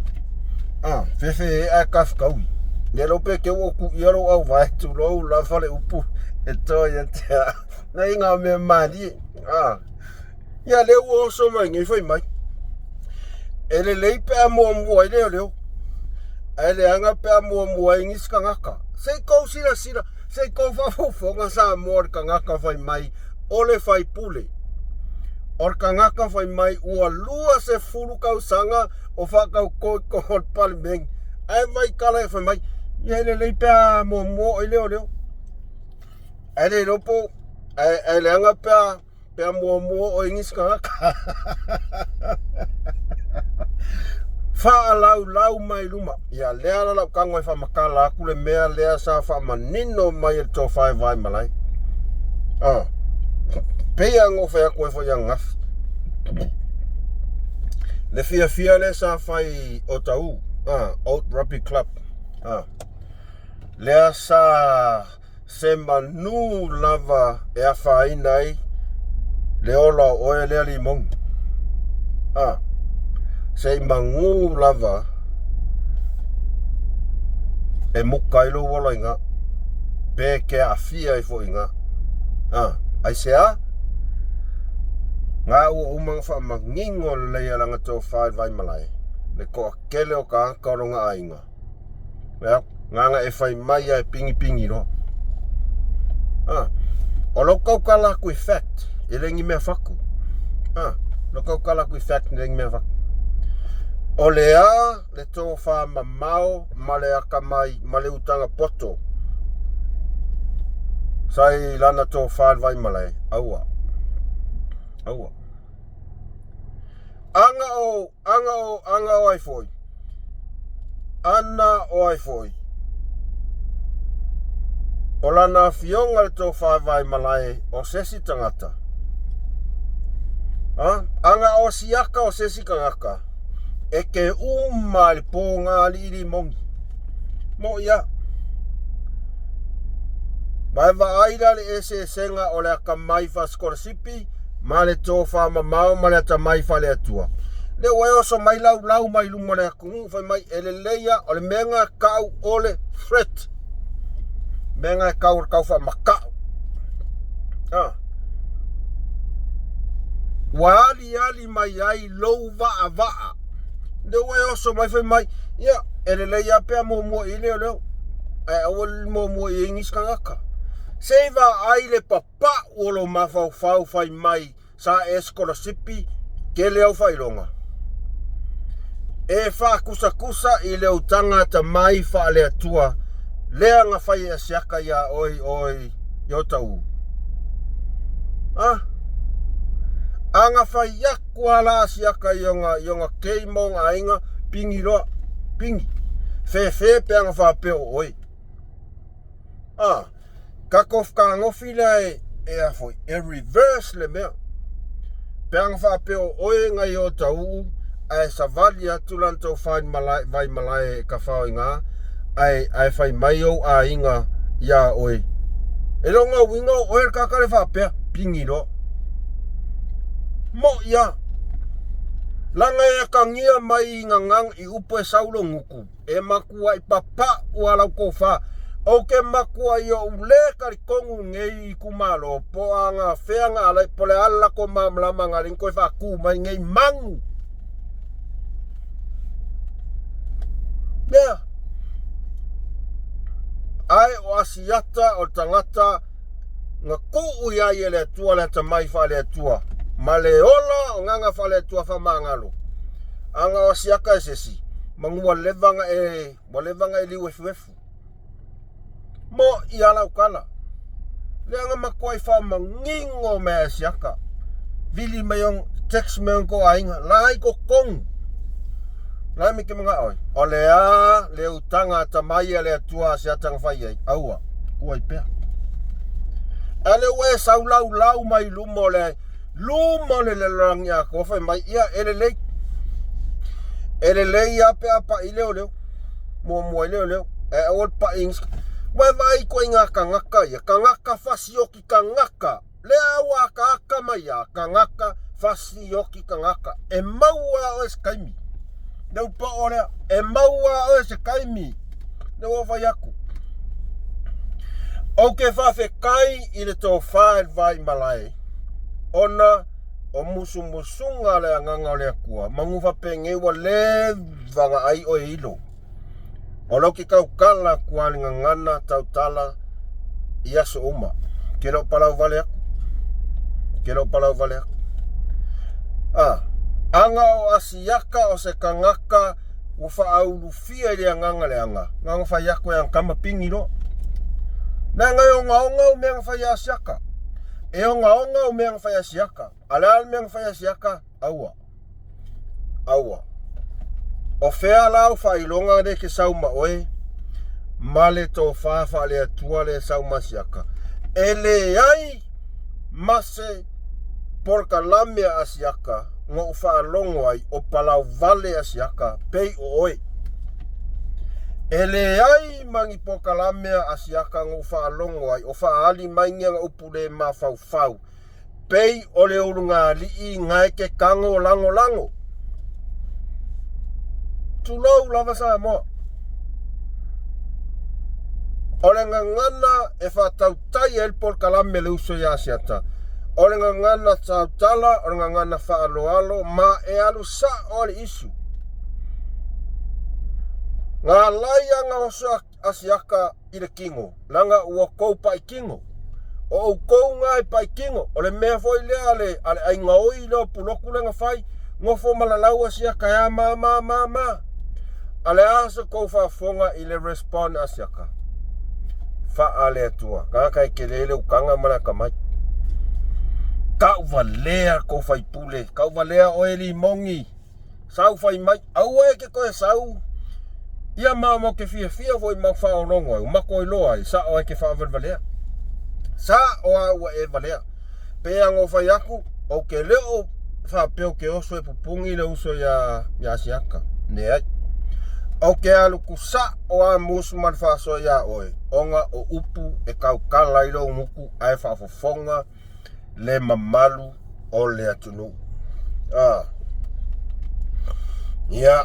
Ah, fefe e ae kafekaui. Le lo pe ke ua ku ia lou auvae tulou lava le upu e toa ia te au. Nei ngā mea malie. Ah. Ia lea ua oso mai nei fai mai. E lelei pe a muamua ai leoleo, ae leaga pe a muamua ai nisi tagata. Se i tou silasila, se i tou faafofoga Samoa i le tagata fai mai o le faipule. O le tagata fai mai ua 20 tausaga o faatauto i totonu o le Palemene, ae vai tala e fai mai, ia e lelei pe a muamua oo i leoleo. Ae le iloa po ae leaga pe a Pe a muamua oe i nisi tagata. Faalaulau mai luma. Ia lea la lau tago e faamatala atu le mea lea sa faamanino mai e le tofa e Vaimalae. Ah. Pei lava ona ou fai atu ai foi ananafi. Le fiafia lea sa fai o Tau, ah, Old Rugby Club. Ah. Lea sa Se manu lava e afaina ai le ola o oe lea limogi. A, se i magū lava e muka ai lou ola i gā, pe ke aafia ai foi i gā. A, aisea? Ngā ua uma ona faamanino lelei e lana tofa i le Vaimalae, le toatele o tagata o lona aiga. Ia, ngana e fai mai a e pigipigi loa. Ah, o lou tautala atu i fact, e le ni mea fatu. Ah, lou tautala atu i fact, e le ni mea fatu. O le a le tofa mamao ma le akamai ma le utaga poto sa i lana tofa i le Vaimalae, aua. Aua. Aga o, aga o, aga o ai foi. Ana o ai foi. O lana afioga le tofa Vaimalae o sesi tagata. A, aga o siaka o sesi tagata. E ke uma i le pō ngā alii limogi. Mo ia. Ma e vaai la le eseesega o le akamai faasikolasipi ma le tofa mamao ma le atamai faale-Atua. Lea ua e oso mai laulau mai luma o le atunuu fai mai e lelei a o le mea lena tau o le threat. Mea lena e tau o le tau faamata'u. Ah. Ua aliali mai ai lou vaavaa. Lea ua e oso mai fai mai, ia, e lelei a pe a muamua i leoleo. Ae aua le muamua i ai nisi tagata. Se i vaai le papa'u o lou mafaufau fai mai sa e sikolasipi tele au faailoga. E faakusakusa i le utaga atamai faale-Atua lea na fai e Asiata iā oe oe i o tauu. A? A na fai atu a la Asiata i ona, i ona kei ma ona aiga, pigi loa, pigi. Fefe pe ana faapea o oe. A, tatou fetagofi lea e, e a foi, e reverse le mea. Pe ana faapea o oe nai o tauu, ae savali atu lana tou malae, vai malae e kafao i ngā, ae, ae fai mai ou aiga iā oe. E le o ngā uiga o oe le kaka le faapea, pigi loa. Moʻi a. Laga e akagia mai i gagang i upu e sau loguku. E makuaʻi papaʻu a lau tofa, ou ke makuaʻi oʻu le talitonu nei itumalo, po o aga fea ga alai, po o le a le latou malamalama ga le toe faatu mai nei manu. Mea. Ae o Asiata o le tagata na tuu iā ia e le Atua le atamai faale-Atua ma le ola o gaga faale-Atua faamagalo. Aga o Asiata e sesi, manu ua leva na e, ua leva na e liu efuefu. Mo i a lau tala. Lea na matuai faamanino mea e Asiata. Vili mai on, text mai on ko aiga, la i totonu. La me ke manaʻo ai. O le a le utaga atamai a le Atua Asiata na fai ai. Aua, kuai pea. A le ua e sau laulau mai luma o le luma o le lalolagi atoa fai mai, ia e lelei. E lelei a pe a paʻi leoleo. Muamua i leoleo. Ae aua le paʻi i nisi. Ua e vaai ituaiga tagata ia, tagata fasioti tagata. Lea ua akaaka mai a tagata fasioti tagata. E maua a oe se taimi. Le upu o lea, e maua a oe se taimi. Le ua fai atu. Ou te faafetai i le tofa e le Vaimalae, ona O musumusuga a le Agaga o le Atua, manu faapenei ua leva ona ai oe ilo. O lau ke tautala atu a le gagana tautala i aso uma. Ke le o palau vale atu. Ke le o palau vale atu. A, aga o Asiaka o se tagata ua faaulufia i le agaga leaga, na ona fai atu e ana tama pigi loa. Leaga e ogaoga au mea na fai e Asiaka. E ogaoga au mea na fai e Asiaka. A le a le mea na fai e Asiaka? Aua. Aua. O fea la au faailoga lea ke sau ma oe ma le tofa faale-Atua lea e sau ma Asiaka? E leai ma se polokalame a Asiaka na ou faalogo ai o palauvale Asiaka pei o oe. E leai ma ni polokalame a Asiaka na ou faalogo ai o faaali mai ni ana upu le mafaufau Pei o le ulugalii gae ke kago lagolago. Tulou lava Samoa. O le gagana e faatautai ai le polokalame le uso ia Asiata, o le gagana tautala, o le gagana faaaloalo ma e alu sa'o le issue. Galai aga oso Asiaka i le kino, leaga ua tou paʻi kino. O outou na e paʻi kino. O le mea foi lea a le, a le aiga oi lea o Pulotu lea na fai, nofo ma lalau Asiaka e a ma ma ma ma. A le a se tou faafofoga i le respond a Asiaka? Faa le Atua. Tagata e tele le utaga ma le atamai. Tauvalea tou faipule, tauvalea oe Limogi. Sau fai mai, aua e ke toe sau. Ia ma mo ke fiafia foi mau faaologo ai, mako iloa ai, sa'o ai ke faavalevalea. Sa'o a ua e valea. Pe a go fai aku, o ke le o faapea o ke oso e pupungi le uso ia, ia Asiaka. Leai. O ke alu ku sa'o a musu ma le faasoa iā oe, ona o upu e tautala ai lou gutu ae faafofoga le mamalu o le atunuu. Ah. Ia.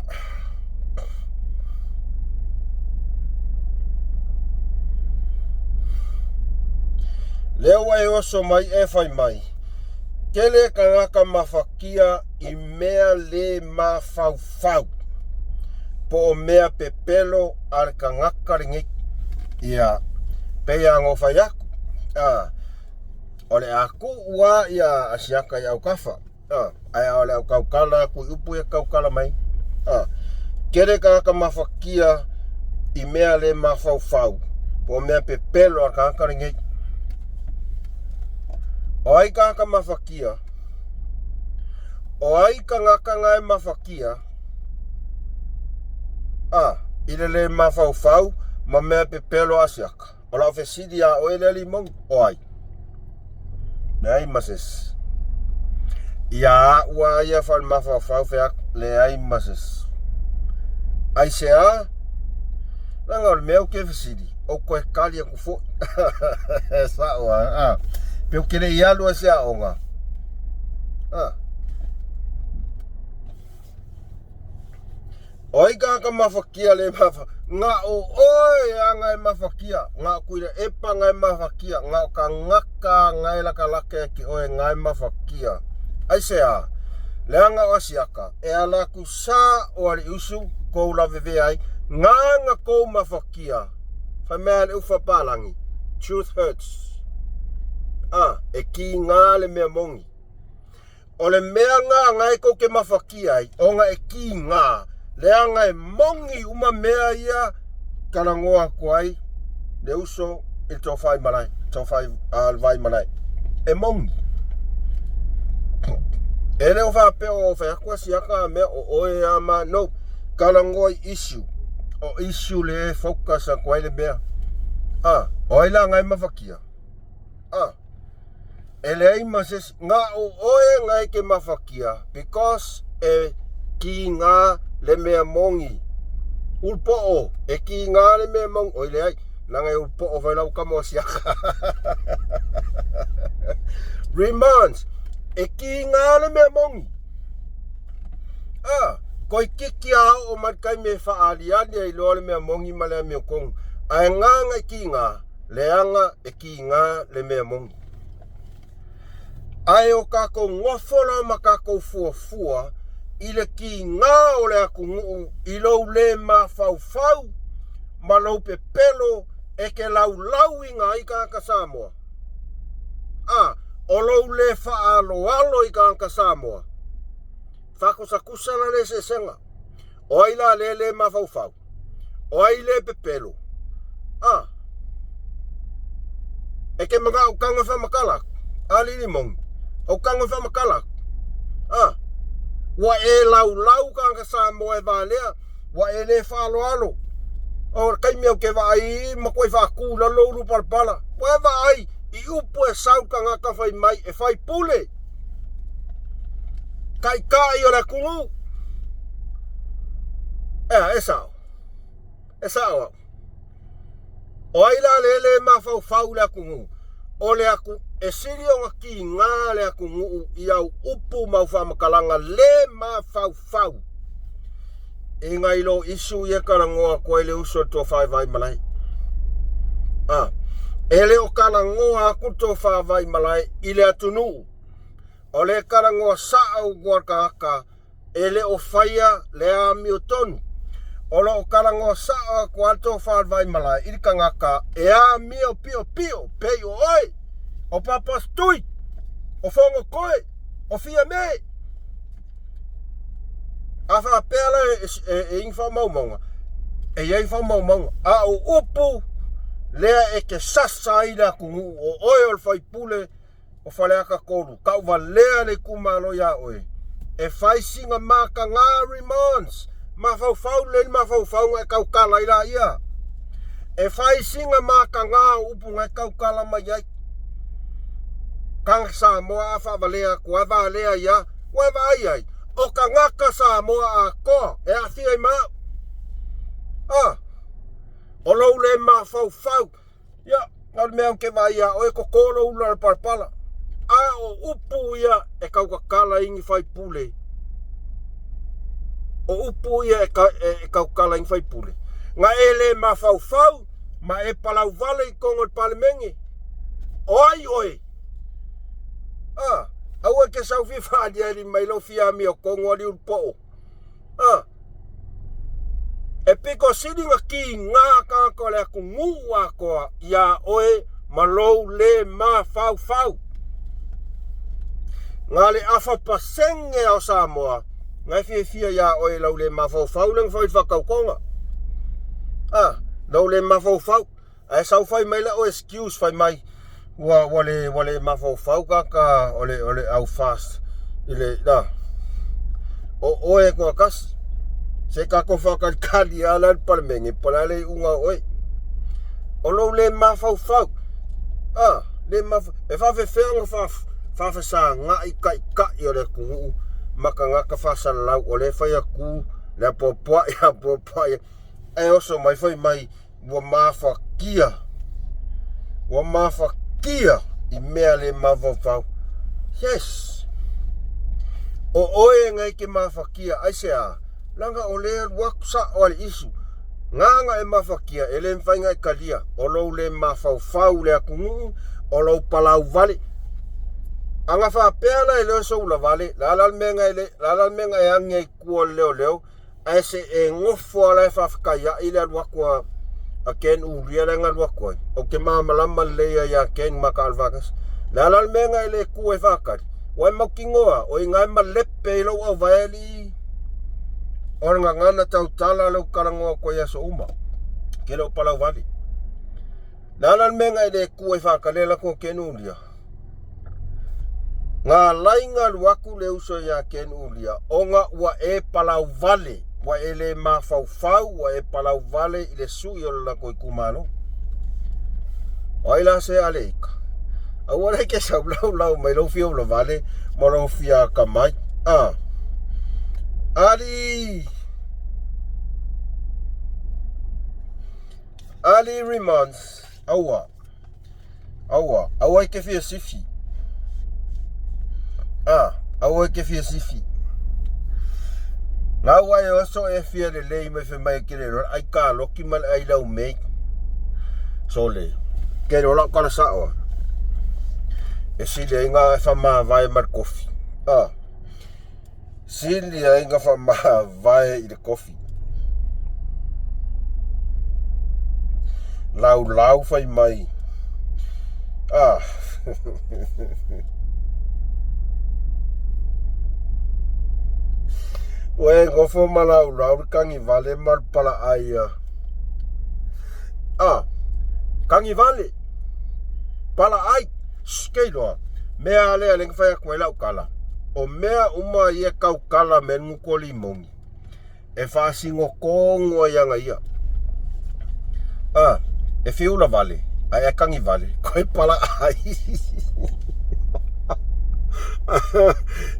Lea ua e oso mai e fai mai, tele tagata mafatia i mea le mafaufau, po o mea pepelo a le tagata lenei. Ia, pei lava ona ou fai atu, ah, O le a tuu a ia Asiata i autafa, ae o le a tautala atu i upu ia tautala mai. Tele tagata mafatia i mea le mafaufau, po o mea pepelo a le tagata lenei. O ai tagata mafatia? O ai tagata na e mafatia a i le le mafaufau ma mea pepelo a Asiata? O lau fesili iā oe lea Limoni, o ai? Leai ma se isi. Ia a'u a ia faale-mafaufau fai atu, leai ma se isi. Aisea? Leaga o le mea ou te fesili, ou toe tali atu foi. Sa'o a, a. Pe ou te le i alu ai se aoga. A. O ai tagata mafatia le mafa na o oe aga e mafatia na o Tuilaepa na e mafatia na o tagata na e latalata ia te oe na e mafatia. Aisea? Leaga o Asiata e ala atu sa o Aliusu kou lavevea ai na na kou mafatia fai mai a le ufa palagi truth hurts. A e kiga le mea moni. O le mea nga nga e kou ke mafatia ai, ona e kiga, leaga e moni uma mea ia talanoa atu ai le uso i le tofa i malae, tofa i le vai malae. E moni. E le o faapea o fai atu Asiata mea o oe a ma, no. Talanoa i issue. O issue le e focus atu ai le mea. A, o ai la nga e mafatia? A. E leai ma se isi, na o oe na e ke mafakia because e kiga le mea moni. Ulupoo, e kiga le mea moni. Oi leai, leaga e ulupoo foi lau tama o Siaka. Reminds, e kiga le mea moni. Ah, toeitiiti a oo mai le taimi e faaaliali ai loa le mea moni ma le amiotonu. Ae gagana e kiga, leaga e kiga le mea moni. Ae o kakou gofo la ma kakou fuafua i le kiga o le atunuu i lou le mafaufau ma lou pepelo e te laulauina ai tagata Samoa. A, o lou le faaaloalo i tagata Samoa. Faatusatusa la le eseesega. O ai la lea le mafaufau? O ai le pepelo? A, e te manao tago e faamatala atu. A lili moni, o tago e faamatala atu. A, ua e laulau tagata Samoa e valea, ua e le faaaloalo. O le taimi ou te vaai matuai faatu i lalo lou ulu palapala. Ua e vaai i upu e sau tagata fai mai e faipule. Taitai o le atunuu. Ea, e sao. E sao au. O ai la le le mafaufau i le atunuu? O le atu, e sili ona kiga le atunuu i au upu ma au faamatalaga le mafaufau i nai lo isu ia e talanoa atu ai le uso i le tofa i Vaimalae. A, e le o talanoa atu le tofa Vaimalae i le atunuu, o le talanoa sao ua tagata e le o faia le amiotonu. O lo o talanoa sao atu lava le tofa a le Vaimalae i le tagata e amio piopio pei o oe, o Papasitui, o Fonotoe, o Fiame. A faapea la e i ni faamaumauga, e i ai faamaumauga. A o upu lea e te sasa ai le atunuu, o oe o le faipule o Faleata 3, tauvalea le itumalo iā oe, e fai sina mataga remands, mafaufau lelei le mafaufau na e tautala ai laia. E fai sina mataga o upu na e tautala mai ai. Tagata Samoa a faavalea atu a valea ia, ua e vaai ai, o tagata Samoa atoa e aafia ai ma au. A, o lou le mafaufau Ia, na o le mea ou te vaai ia oe, toto lou ula i le palapala. A o upu ia e tautatala i ni faipule. O upu ia e, e, e tautala i ni faipule. Na e le mafaufau ma e palauvale i totonu o le Palemene. O ai oe? A, aua e te sau fia faaliali mai lou fia amiotonu aliulupoo. A, e pito sili na kiga tagata o le atunuu atoa iā oe ma lou le mafaufau. Na le afa pasene a o Samoa na e fiafia iā oe i lau le mafaufau lea na fai i le faatautoga. A, lou le mafaufau. Ae sau fai mai la'u excuse fai mai ua ua le ua le mafaufau tagata o le o le au fast i le na o oe e toatasi se tatou faatalitali lava la le palemene po o le a le iuga o oe o lou le mafaufau a le mafa e faafefea ona fa faafesaga'i taitai o le atunuu ma tagata faasalalau o lea e fai atu le apoapoa'i apoapoa'i ae oso mai fai mai Ua mafatia, ua mafatia i mea le mafaufau. Yes! O oe e ngai ke mafatia, aisea? Leaga o lea alu atu sa'o a le isu. Gana e mafatia, e le mafai na e talia. O lou le mafaufau i le atunuu, o lou palau vale. A na faapea la e le o sou lavale, le a la le mea na e le, le a la le mea na e agi ai i tua o le leoleo, Ae se e nofo a la e faafetaiaʻi le alu atu a a Ken Ulia lea na alu atu ai. Ou te malamalama lelei ai ia Ken ma ka alu faatasi. Le a la le mea na e le tu ai faatali? Ua e mautinoa, o i ina e malepe ai lou auvae alii. O le gagana tautala lea ou te talanoa atu ai i aso uma. Ke le o palauvale. Le a la le mea na e le tu ai faatali alu atu a Ken Ulia? Na alai na alu atu le uso iā Ken Ulia, ona ua e palauvale, ua e le mafaufau, ua e palauvale i le sui o le latou itumalo. O ai la se aleika? Aua la e te sau laulau mai lou fia ulavale ma lou fia atamai. A. Alii! Alii Remonds, aua. Aua, aua e te fia sifi. A, aua e te fia sifi. Ngā ua e oso e fia lelei mai fai mai ke le loa ai ka loki ma le ai lau mei. Sole, ke lola o kala saoa. E sili ai ga faamavae ma le kofi. A. Sili ai ga faamavae i le kofi. Laulau fai mai. A. Ua e gofo ma laulau le kagivale ma le palaai a. A. Kagivale. Palaai. Shh, keiloa. Mea lea lea na fai atu ai lau tala. O mea uma ia e tautala me le gutu o limoni. E faasinotonu ai aga ia. A, e fiula vale, ae e kagi vale, koe palaai.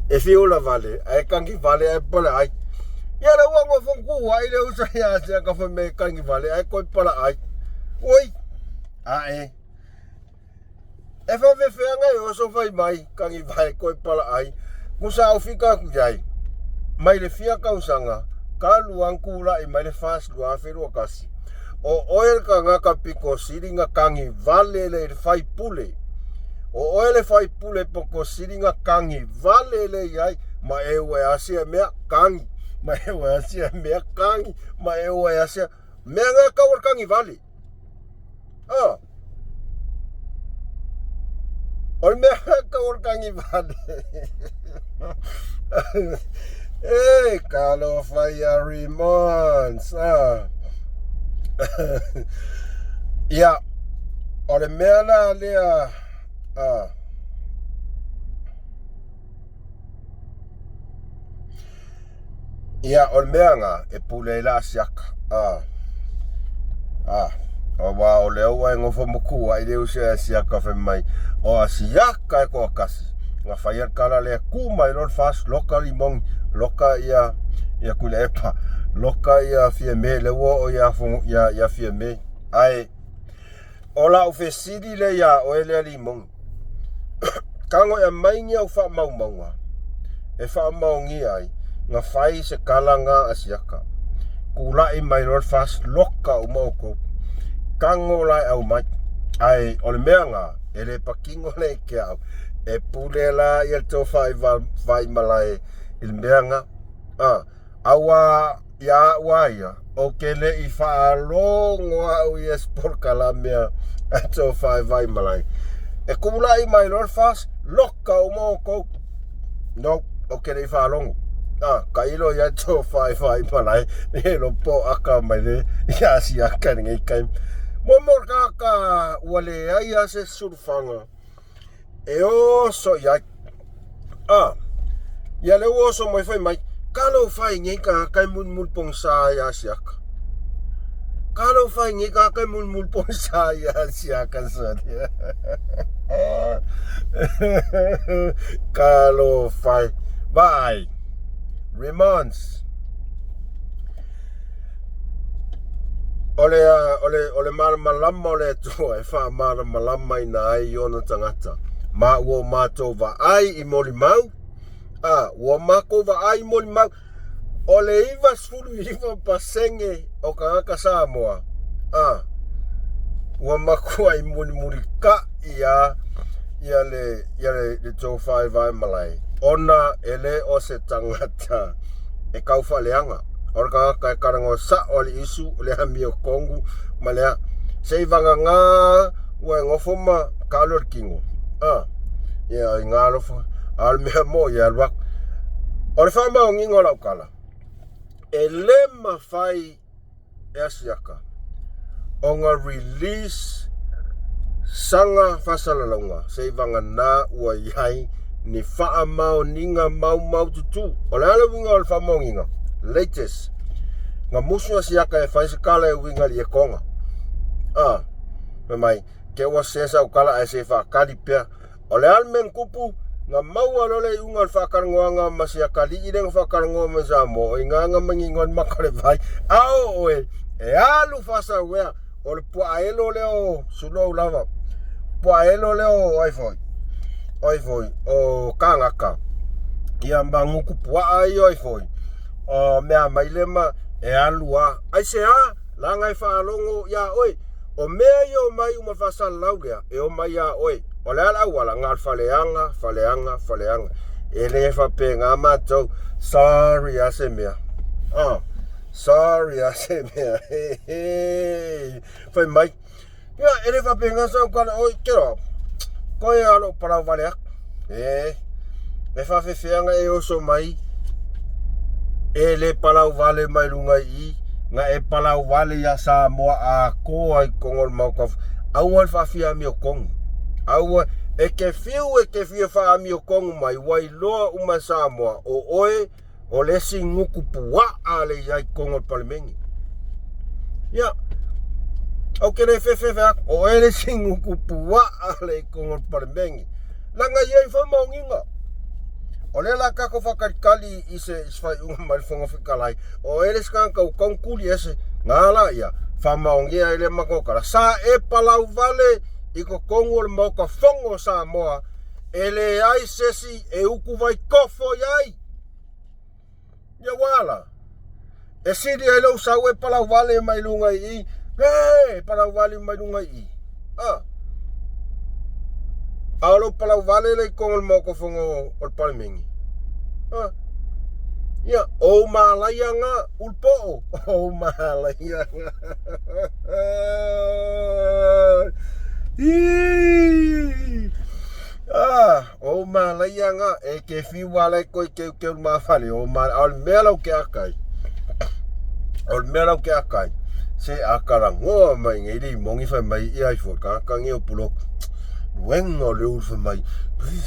E fiula vale, ae kagi vale, ae palaai. Ia le ua gofo ku ai le uso ia se ka fa me kagi vale, ae koe palaai. Oi, ae. E faafefeaga e oso fai mai, kagi vale koe palaai. Kusa au fika aku iai. Mai le fia tausaga, talu lava tulai mai le FAST 2021. O oe le tagata pito sili na kagi vale le i le faipule. O oe le faipule poto sili na kagi vale le iai, ma e ua e asia mea kagi, ma e ua e asia mea kagi, ma e ua e asia mea na tau o le kagi vale. Ah. O le mea tau o le kagi vale. E, talofa ia Remons. Ah. Ia, o le mea la lea. Ah. Ia, o le mea na, e pule ai la asiaka. Ah. Ah. Aua o lea ua e nofo moku ai le uso e asiaka fai mai. O asiaka e toatasi. Na fai le tala lea ku mai loa le FAST loka limoni, loka ia ia Tuilaepa, loka ia Fiame, le ua oo ia ia ia Fiame. Ae o lau fesili lea iā oe lea limoni. Tago e aumai ni au faamaumauga e faamaonia ai na fai se tala na a siaka. Tulai mai loa le FAST loka uma outou. Tago la e aumai. Ae o le mea na e le patino lea i te au. E pule la ia le tou faimalae i le mea na. A, aua ia au a ia, ou te le i faalogo au i se polokalame a tou faavaimalae. E tulai mai loa le FAST, loka uma outou. No, ou te le i faalogo. A, tailo i ai tou faavaimalae, e lo po aka mai le ia siaka i lenei taimi. Mo mo le tagata ua leai lava se sulufaga e oso i ai. A, ia lea ua oso mai fai mai, talofa i nei tagata e mulimuli pogisa ia Siaka. Talofa i nei tagata e mulimuli pogisa ia Siaka sole. Talofa. Vaai. Remons. O le, o le, o le malamalama o le Atua e faamalamalamaina ai i ona tagata. Ma ua o matou vaai i molimau, a, ua matou vaai i molimau, o le 99% o tagata Samoa, a, ua matuai mulimulita'i lava ia le, ia le, le tou faevaemalae, ona e le o se tagata e tau faaleaga. O le tagata e talanoa sa'o a le isu, le amiotonu ma le a. Se i vagana ua e nofo ma taalo le tino. A, ia, i ngā alofa, a o le mea moʻi e alu aku. O le faamaoniga o lau tala, e le mafai e Asiata ona release saga faasalalauga se i vagana ua i ai ni faamaoniga maumaututu. O le a le uiga o le faamaoniga? Latest. Na musu Asiata e fai se tala e uiga i le Iekoga. A, fai mai, ke ua se sau tala ae se i faatali pea. O le a le mea na tupu? Na maua loa le iuga o le faatalanoaga ma si atalii lea na faatalanoa mai Samoa, o i ina na manino ai le maka o le vai. A o oe, e alu faasauea, o le puaaelo lea o Sulou lava, puaaelo lea o ai foi, o ai foi, o Kagaka, ia ma gutu puaa ia o ai foi, o mea mai lea ma e alu lava. Aisea? Leaga e faalogo iā oe. O mea ia o mai uma faasalalau lea e omai iā oe. O le a le auala? Na o le faleaga, faleaga, faleaga. E le faapena matou. Sorry a se mea. Ah, sorry a se mea. Fai mai. Ia, e le faapena sa ukala oi, ke roa. Koe a lou palau vale aku. E, e faafefeaga e oso mai e le palau vale mai luga i i, na e palau vale iā Samoa atoa i totonu o le Maota. Aua le faafiamiotonu. Aua, e te fiu e te fia faamiotonu mai, ua iloa uma e Samoa, o oe o le isi nuku puaa le i ai i totonu o le Palemene. Ia, ou te le fefe atu, o oe le isi nuku puaa le i totonu o le Palemene. Leaga e i ai faamaoniga. O lea la tatou faatalitali i se faaiuga mai le Fofoga Fetalai, o oe le isi tagata ua tatau ona tuli ese, na ala ia, faamaonia ai lea matou tala. Sa e palauvale i totonu o le Maota Fono o Samoa, e leai se isi e utuvai tofo i ai. Ia ua ala. E sili ai lou sau e palauvale mai luga i i. E, palauvale mai luga i i. A. A o lou palauvale le i totonu o le Maota Fono o le Palemene. A. Ia, o ou malaia na, ulupoo. O ou malaia na. Ii. Ah, o ou malaia na, e ke fiu ala e koe keukeu ma fale, o ma, a o le mea lau ke akai. O le mea lau ke akai. Se a kalagoa mai nei le mongi fai mai i ai fo ka ka nge o puloku. Luenga o le ulu fai mai,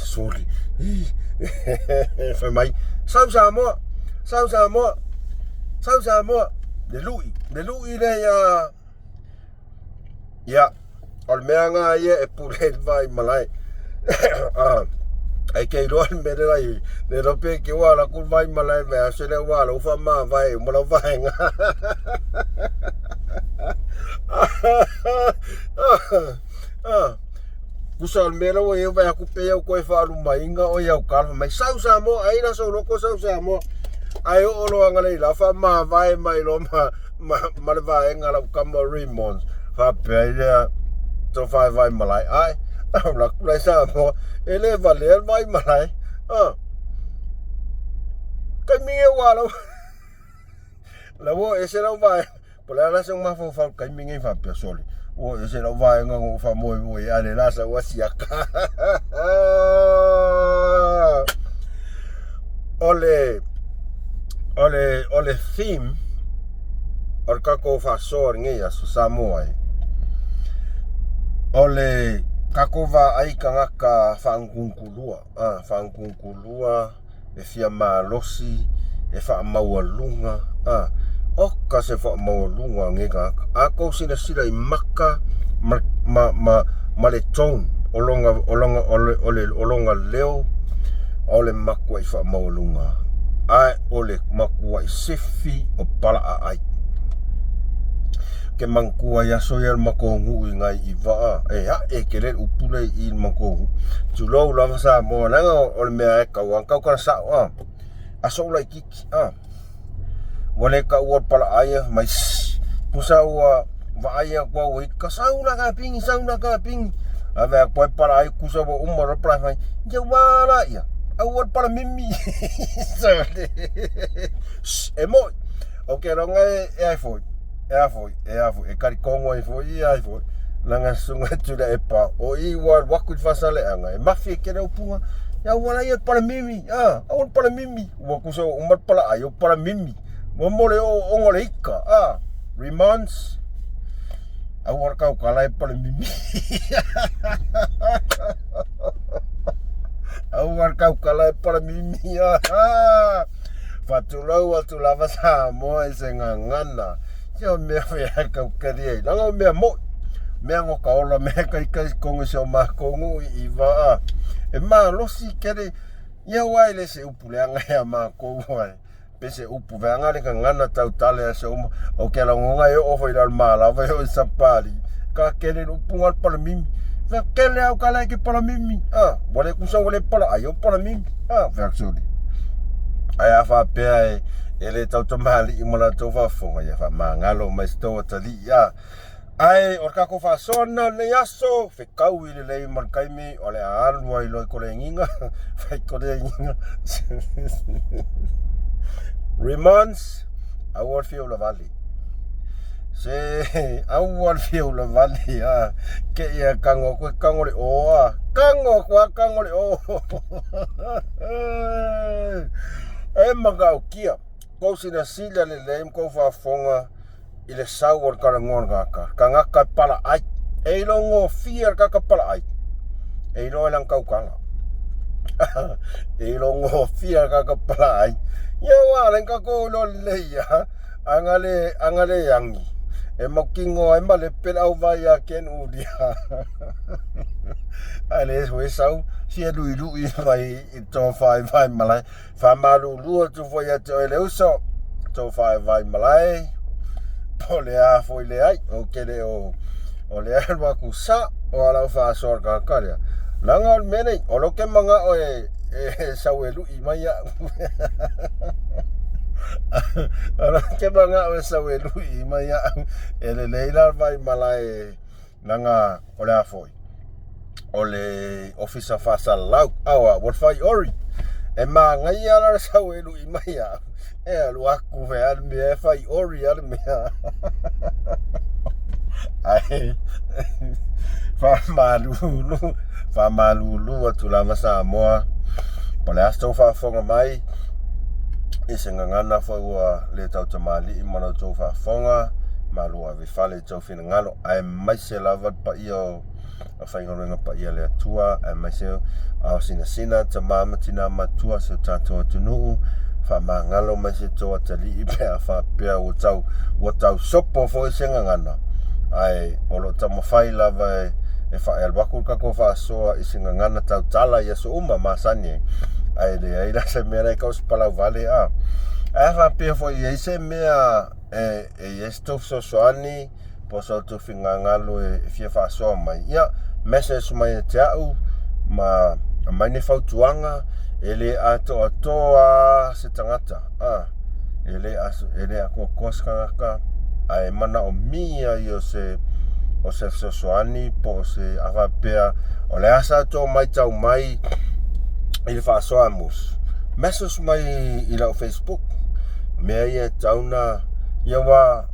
sorry. Fai mai, sau Samoa, sau Samoa, sau Samoa. Le lui, le lui le ia Ia, o le mea ngā ia e pule i le vai malae. Ah, ai ke iloa le mea le lai, le lo pe ke ua la ku vai malae me a se le ua la ufa ma vai ma la vai ngā. Ah, kusa o le mea la ua iau vai aku pe iau koe whaalumainga o iau kala mai sau Samoa, ai la sau loko sau Samoa. Ai o olo anga le la wha ma vai mai lo ma ma, ma le vaega lau kama Raymond faapea ai lea to vaevae malae ai au la kula i Samoa e le valea le vai malae ah kaimi e ua lau lau o ese lau vaega po le a la se mafaufau kaimi nei faapea sole ua ese lau vaega o faamoemoe a le la sau asiaka o le o le o le theme o le tatou faasoa lenei aso Samoa e o le tatou vaai tagata faangunugulua a faangunugulua e fia malosi e faamaualuga a oka se faamaualuga a nei tagata a tou silasila i maka ma ma ma, ma le tone o lona o lona o le o le o lona leo o le matuai faamaualuga ae o le matuai sefi o palaaai. Ke manatua i aso ia le matou nuu i nai i vaa e ae tele le upu lea i le matou nuu. Tulou lava Samoa leaga o le mea e tau a tau tala sao a. Aso ula itiiti a. Ua le taua le palaai mai pusa ua vaai atu au i ka sau la ka pingi sau la ka pingi. Ave atu ai palaai kusa ua uma loa palaai fai ia ua la ia. Aua le pala mimi. E moi. O ke ronga e e ai foi. E a foi, e a foi, e karikongo ai foi, e ai foi. Langa sunga tula e pa. O i ua waku i fasaleanga. E mafi e kere upunga. Ia ua la ia pala mimi. Ah, aua le pala mimi. Ua kusa ua uma le pala ai o pala mimi. Ua mo le o ongo le ika. Ah, remonds. Aua le kaukala e pala mimi. Aua le kaukala e pala mimi. Ah, Fatulou atu lava Samoa i se gagana. Ia o mea fai ai kaukali ai. Langa o mea mo'i. Mea ngo ka ola mea kai kai kongo se o mākou ngu i i vaa. E malosi kere. Ia wai le se upu leaga ia mākou wai. Pe se upu veanga le gagana tau tale a se uma. O ke lagonga e oo foi lalo malawa e oo i sapali. Ka kele le upu nga le palamimi. Vea kele au ka lae ke palamimi. Ah, ua le kusa ua le pala ai o palamimi. Ah, vea soli. Ai a faapea e e le tau tamalii ma latou faafofoga ia faamagalo mai se tou atalii ah. Ae o le tatou faasoa lena o lenei aso, fetaui lelei ma le taimi o le a alu ai loa i Kolegiga, fai Kolegiga. Remons, aua le fia ulavale. Se aua le fia ulavale a ke ia kago aku e kago le o a. Kago aku a kago le o. E matautia, kou silasila lelei ma kou faafofoga i le sau o le talanoa a le tagata, tagata e palaai. E iloa gofie le tagata palaai, e iloa i lana tautala. E iloa gofie le tagata palaai. Ia ua ala ai ona tatou iloa lelei ia, ana le, ana le agi, e mautinoa ai malepe le auvai ia Ken Ulia. Ae le foi sau, fia luilui mai i tō whaewae malae. Faamalulu atu foi ia te oe le uso, tō whaewae malae, po o le a foi leai, ou te le o, o le alu atu sa, o ala faasoa le tagata lea. Leaga o le mea nei, o lea ou te manao e, e sau e lui mai au. O lea ou te manao e sau e lui mai au, e lelei la le vai malae Leaga o le a foi? O le ofisa faasalalau. Aua, ua fai ori. E manaia la le sau e lui mai au. E alu atu fe a le mea e fai ori a le mea. Ae faamalulu, faamalulu atu lava Samoa. Po o le a se tou faafofoga mai i se gagana foi ua le tautamalii ma la outou faafofoga, malu ave i fale i tou finagalo, aemaise lava le paia o faigaluega paia a le Atua, aemaise ao sinasina, tama ma tina matua si o tatou atunuu, faamagalo mai si tou atalii pe a faapea ua tau, ua tau sopo foi se gagana, ae o lo o taumafai lava e, e faaalu atu le tatou faasoa i se gagana tautala i aso uma masani ai, ae leai la se mea la e tau se palau vale a. Ae a faapea foi e i ai se mea e, e i ai se tou fesoasoani po o se outou finagalo e fia faasoa mai, ia, message mai ia te au ma aumai ni fautuaga. E le atoatoa se tagata, a, e le, e le atoatoa se tagata, ae manaomia ia o se, o se fesoasoani po o se, a faapea o le a sa outou matau mai i le faasoa a Mus, message mai i lau Facebook. Mea ia e tatau ona, ia ua,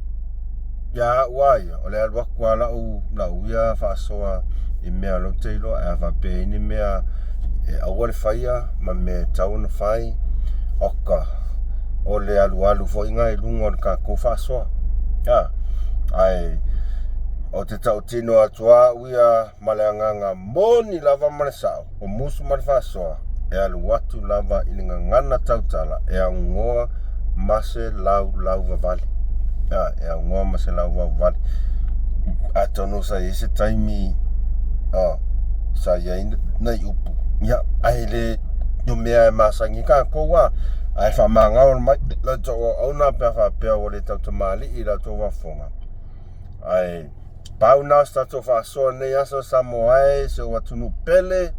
ia au lava ia, o le alu atu lava lau, lau ia faasoa i mea o lea ou te iloa, ae a faapea e i ai ni mea e aua le faia ma mea e tatau ona fai, oka, o le alualu foi lena i luga o le tatou faasoa. A, ae ou te tautino atu lava au ia ma le agaga moni lava ma le sao, o musu ma le faasoa, e alu atu lava i le gagana tautala e augoa ma se laulauvavale. A, e augoa ma se laulauvavale. Atonu sa i ai se taimi, a, sa i ai nai upu, ia, ae le o mea e masani ai tatou a, ae faamagalo mai la outou auauna pe a faapea ua le tautamalii i la outou faafofoga. Ae pau na o se tatou faasoa i lenei aso Samoa e, si ou atunuu pele.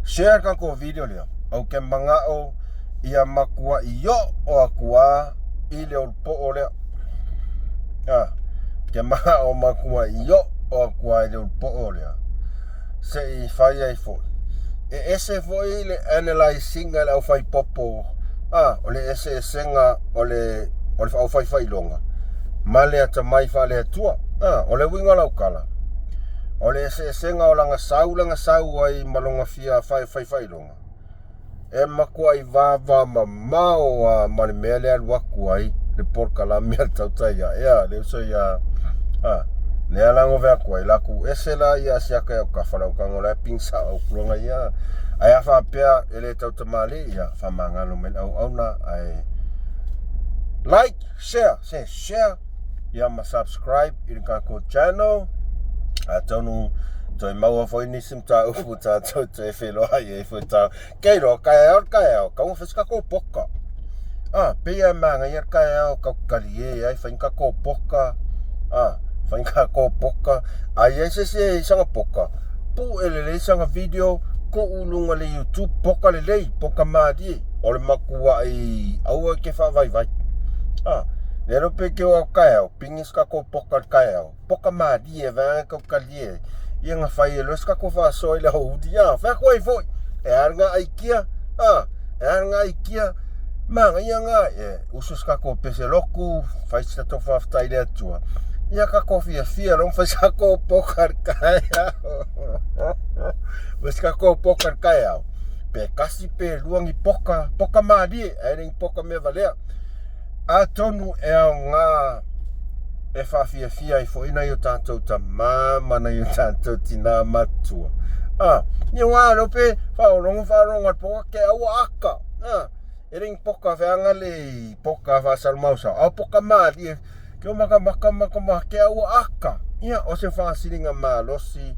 Share tatou video lea. Ou te manao ia matuai oo atu a i le ulupo'o lea. Ah, te manao matuai oo atu a i le ulupo'o lea. Se i fai ai foi. E ese foi le analyse-ina e le aufaipopo, a, o le eseesega o le, o le aufaifailoga ma le atamai faale-Atua. A, o le uiga o lau tala, o le eseesega o lana sau lana sau ai ma lona fia faifailoga, E matuai vavamamao a ma le mea lea alu atu ai le polokalame a le tautai ae a le uso ia a lea la ove atu ai la ku ese la ia asiaka i autafa lau tago la e pigisa au kuloga ia ae a faapea e le tautamalii ia faamagalo mai le auauna ae like share se share ia ma subscribe i le tatou channel atonu toe maua foi nisi mataupu tatou toe feiloai ai foi ta kei roa kaeao le kaeao kau ona fai se tatou poka a pei lava e manaia le kaeao kau talie ai fai ni tatou poka a fai ni tatou poka a i ai se isi e i ai sana poka pue lelei sana video tuu i luga o le youtube poka lelei poka malie o le matuai aua e te faavaivai a. Le lo pe ke o kaeao, pingi se tatou poka i le kaeao, poka malie vaega tau talie ia na fai e loa se tatou faasoa i le aoauli, a, fai atu ai foi, e a lena aikia, a, e a lena aikia, manaia lena, e usu se tatou pese lotu, fai se tatou faafetai i le Atua, ia tatou fiafia loa ma fai se tatou poka i le taeao. Fai se tatou poka i le taeao, pe tasi pe lua ni poka, poka malie, ae le ni poka mea valea. Atonu e aoga e faafiafia ai foi nai o tatou tamā ma nai o tatou tinā matua. A, ia wā leo pe faaologo faalogo atu poka ke aua aka. A, e le ni poka feaga le i poka faasalamausau, a o poka malie ke o makamaka maka ma ke aua aka. Ia, o se faasiliga malosi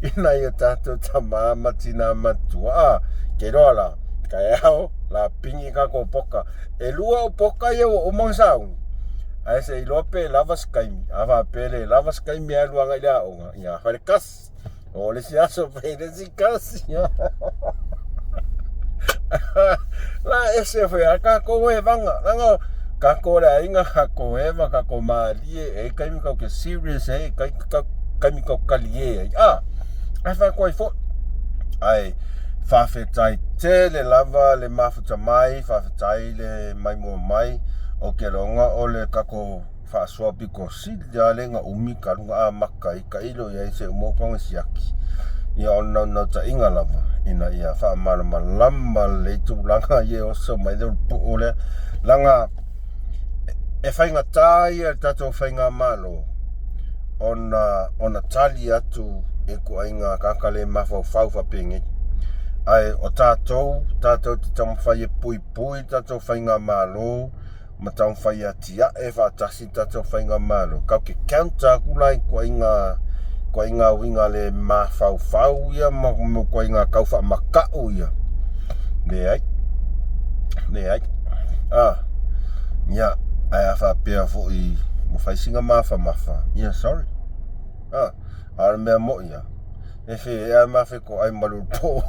i nai o tatou tamā ma tinā matua. A, ke iloa la, taeao, la pingi tatou poka. E lua o poka ia ua uma ona sauni, ae se iloa pe lava se taimi. A faapea e le lava se taimi e alu agai i le aoga, ia fai le kasi. O le isi aso fai le isi kasi. La ese foi a tatou evaga. Leaga tatou le aiga, tatou eva, tatou malie, e i ai taimi tatou te serious ai, e i ai taimi tatou te talie ai. A, ae fai atu ai foi. Ae faafetai tele lava le mafuta mai, faafetai le maimoa mai. Ou te iloga o le tatou faasoa pito sili lava lea na umi talu ona amata ai tailo i ai se uma o tago siaki. Ia o le naunautaiga lava ina ia faamalamalama lelei tulaga ia e oso mai le puu lea. Leaga e faigata ia le tatou faigamalo ona ona tali atu i ituaiga tagata le mafaufau faapenei. Ae o tatou, tatou te taumafai e puipui le tatou faigamalo ma taumafai e atiae faatasi le tatou faigamalo. Tatou te counter atu la i ituaiga ituaiga uiga le mafaufau ia ma ituaiga tau faamata'u ia. Leai. Leai. Ah. Ia, ae a faapea foi ua fai sina mafamafa, ia sorry. Ah, a o le mea mo'i ia, e fe ea ma fetoai ma le ulupo'o,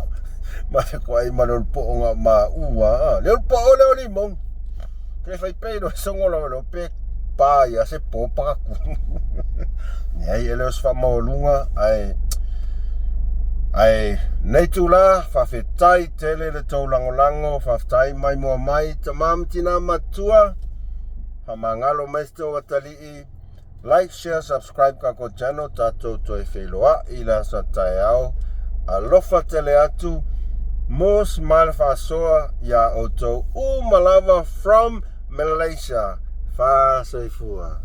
ma fetoai ma le ulupo'o na o maua, ah, le ulupo'o lea o limoni. Ke fai pe ilo sogo lava lo pe pa ia se po pakaku. Leai, e le o se faamaualuga, ae ae nei tula, faafetai tele le tou lagolago, faafetai maimoa mai, tama ma tina matua, faamagalo mai se tou atalii, like, share, subscribe tatou channel, tatou toe feiloai i le aso a taeao. Alofa tele atu, mo ma le faasoa iā outou uma lava from Malaysia. Faasoifua.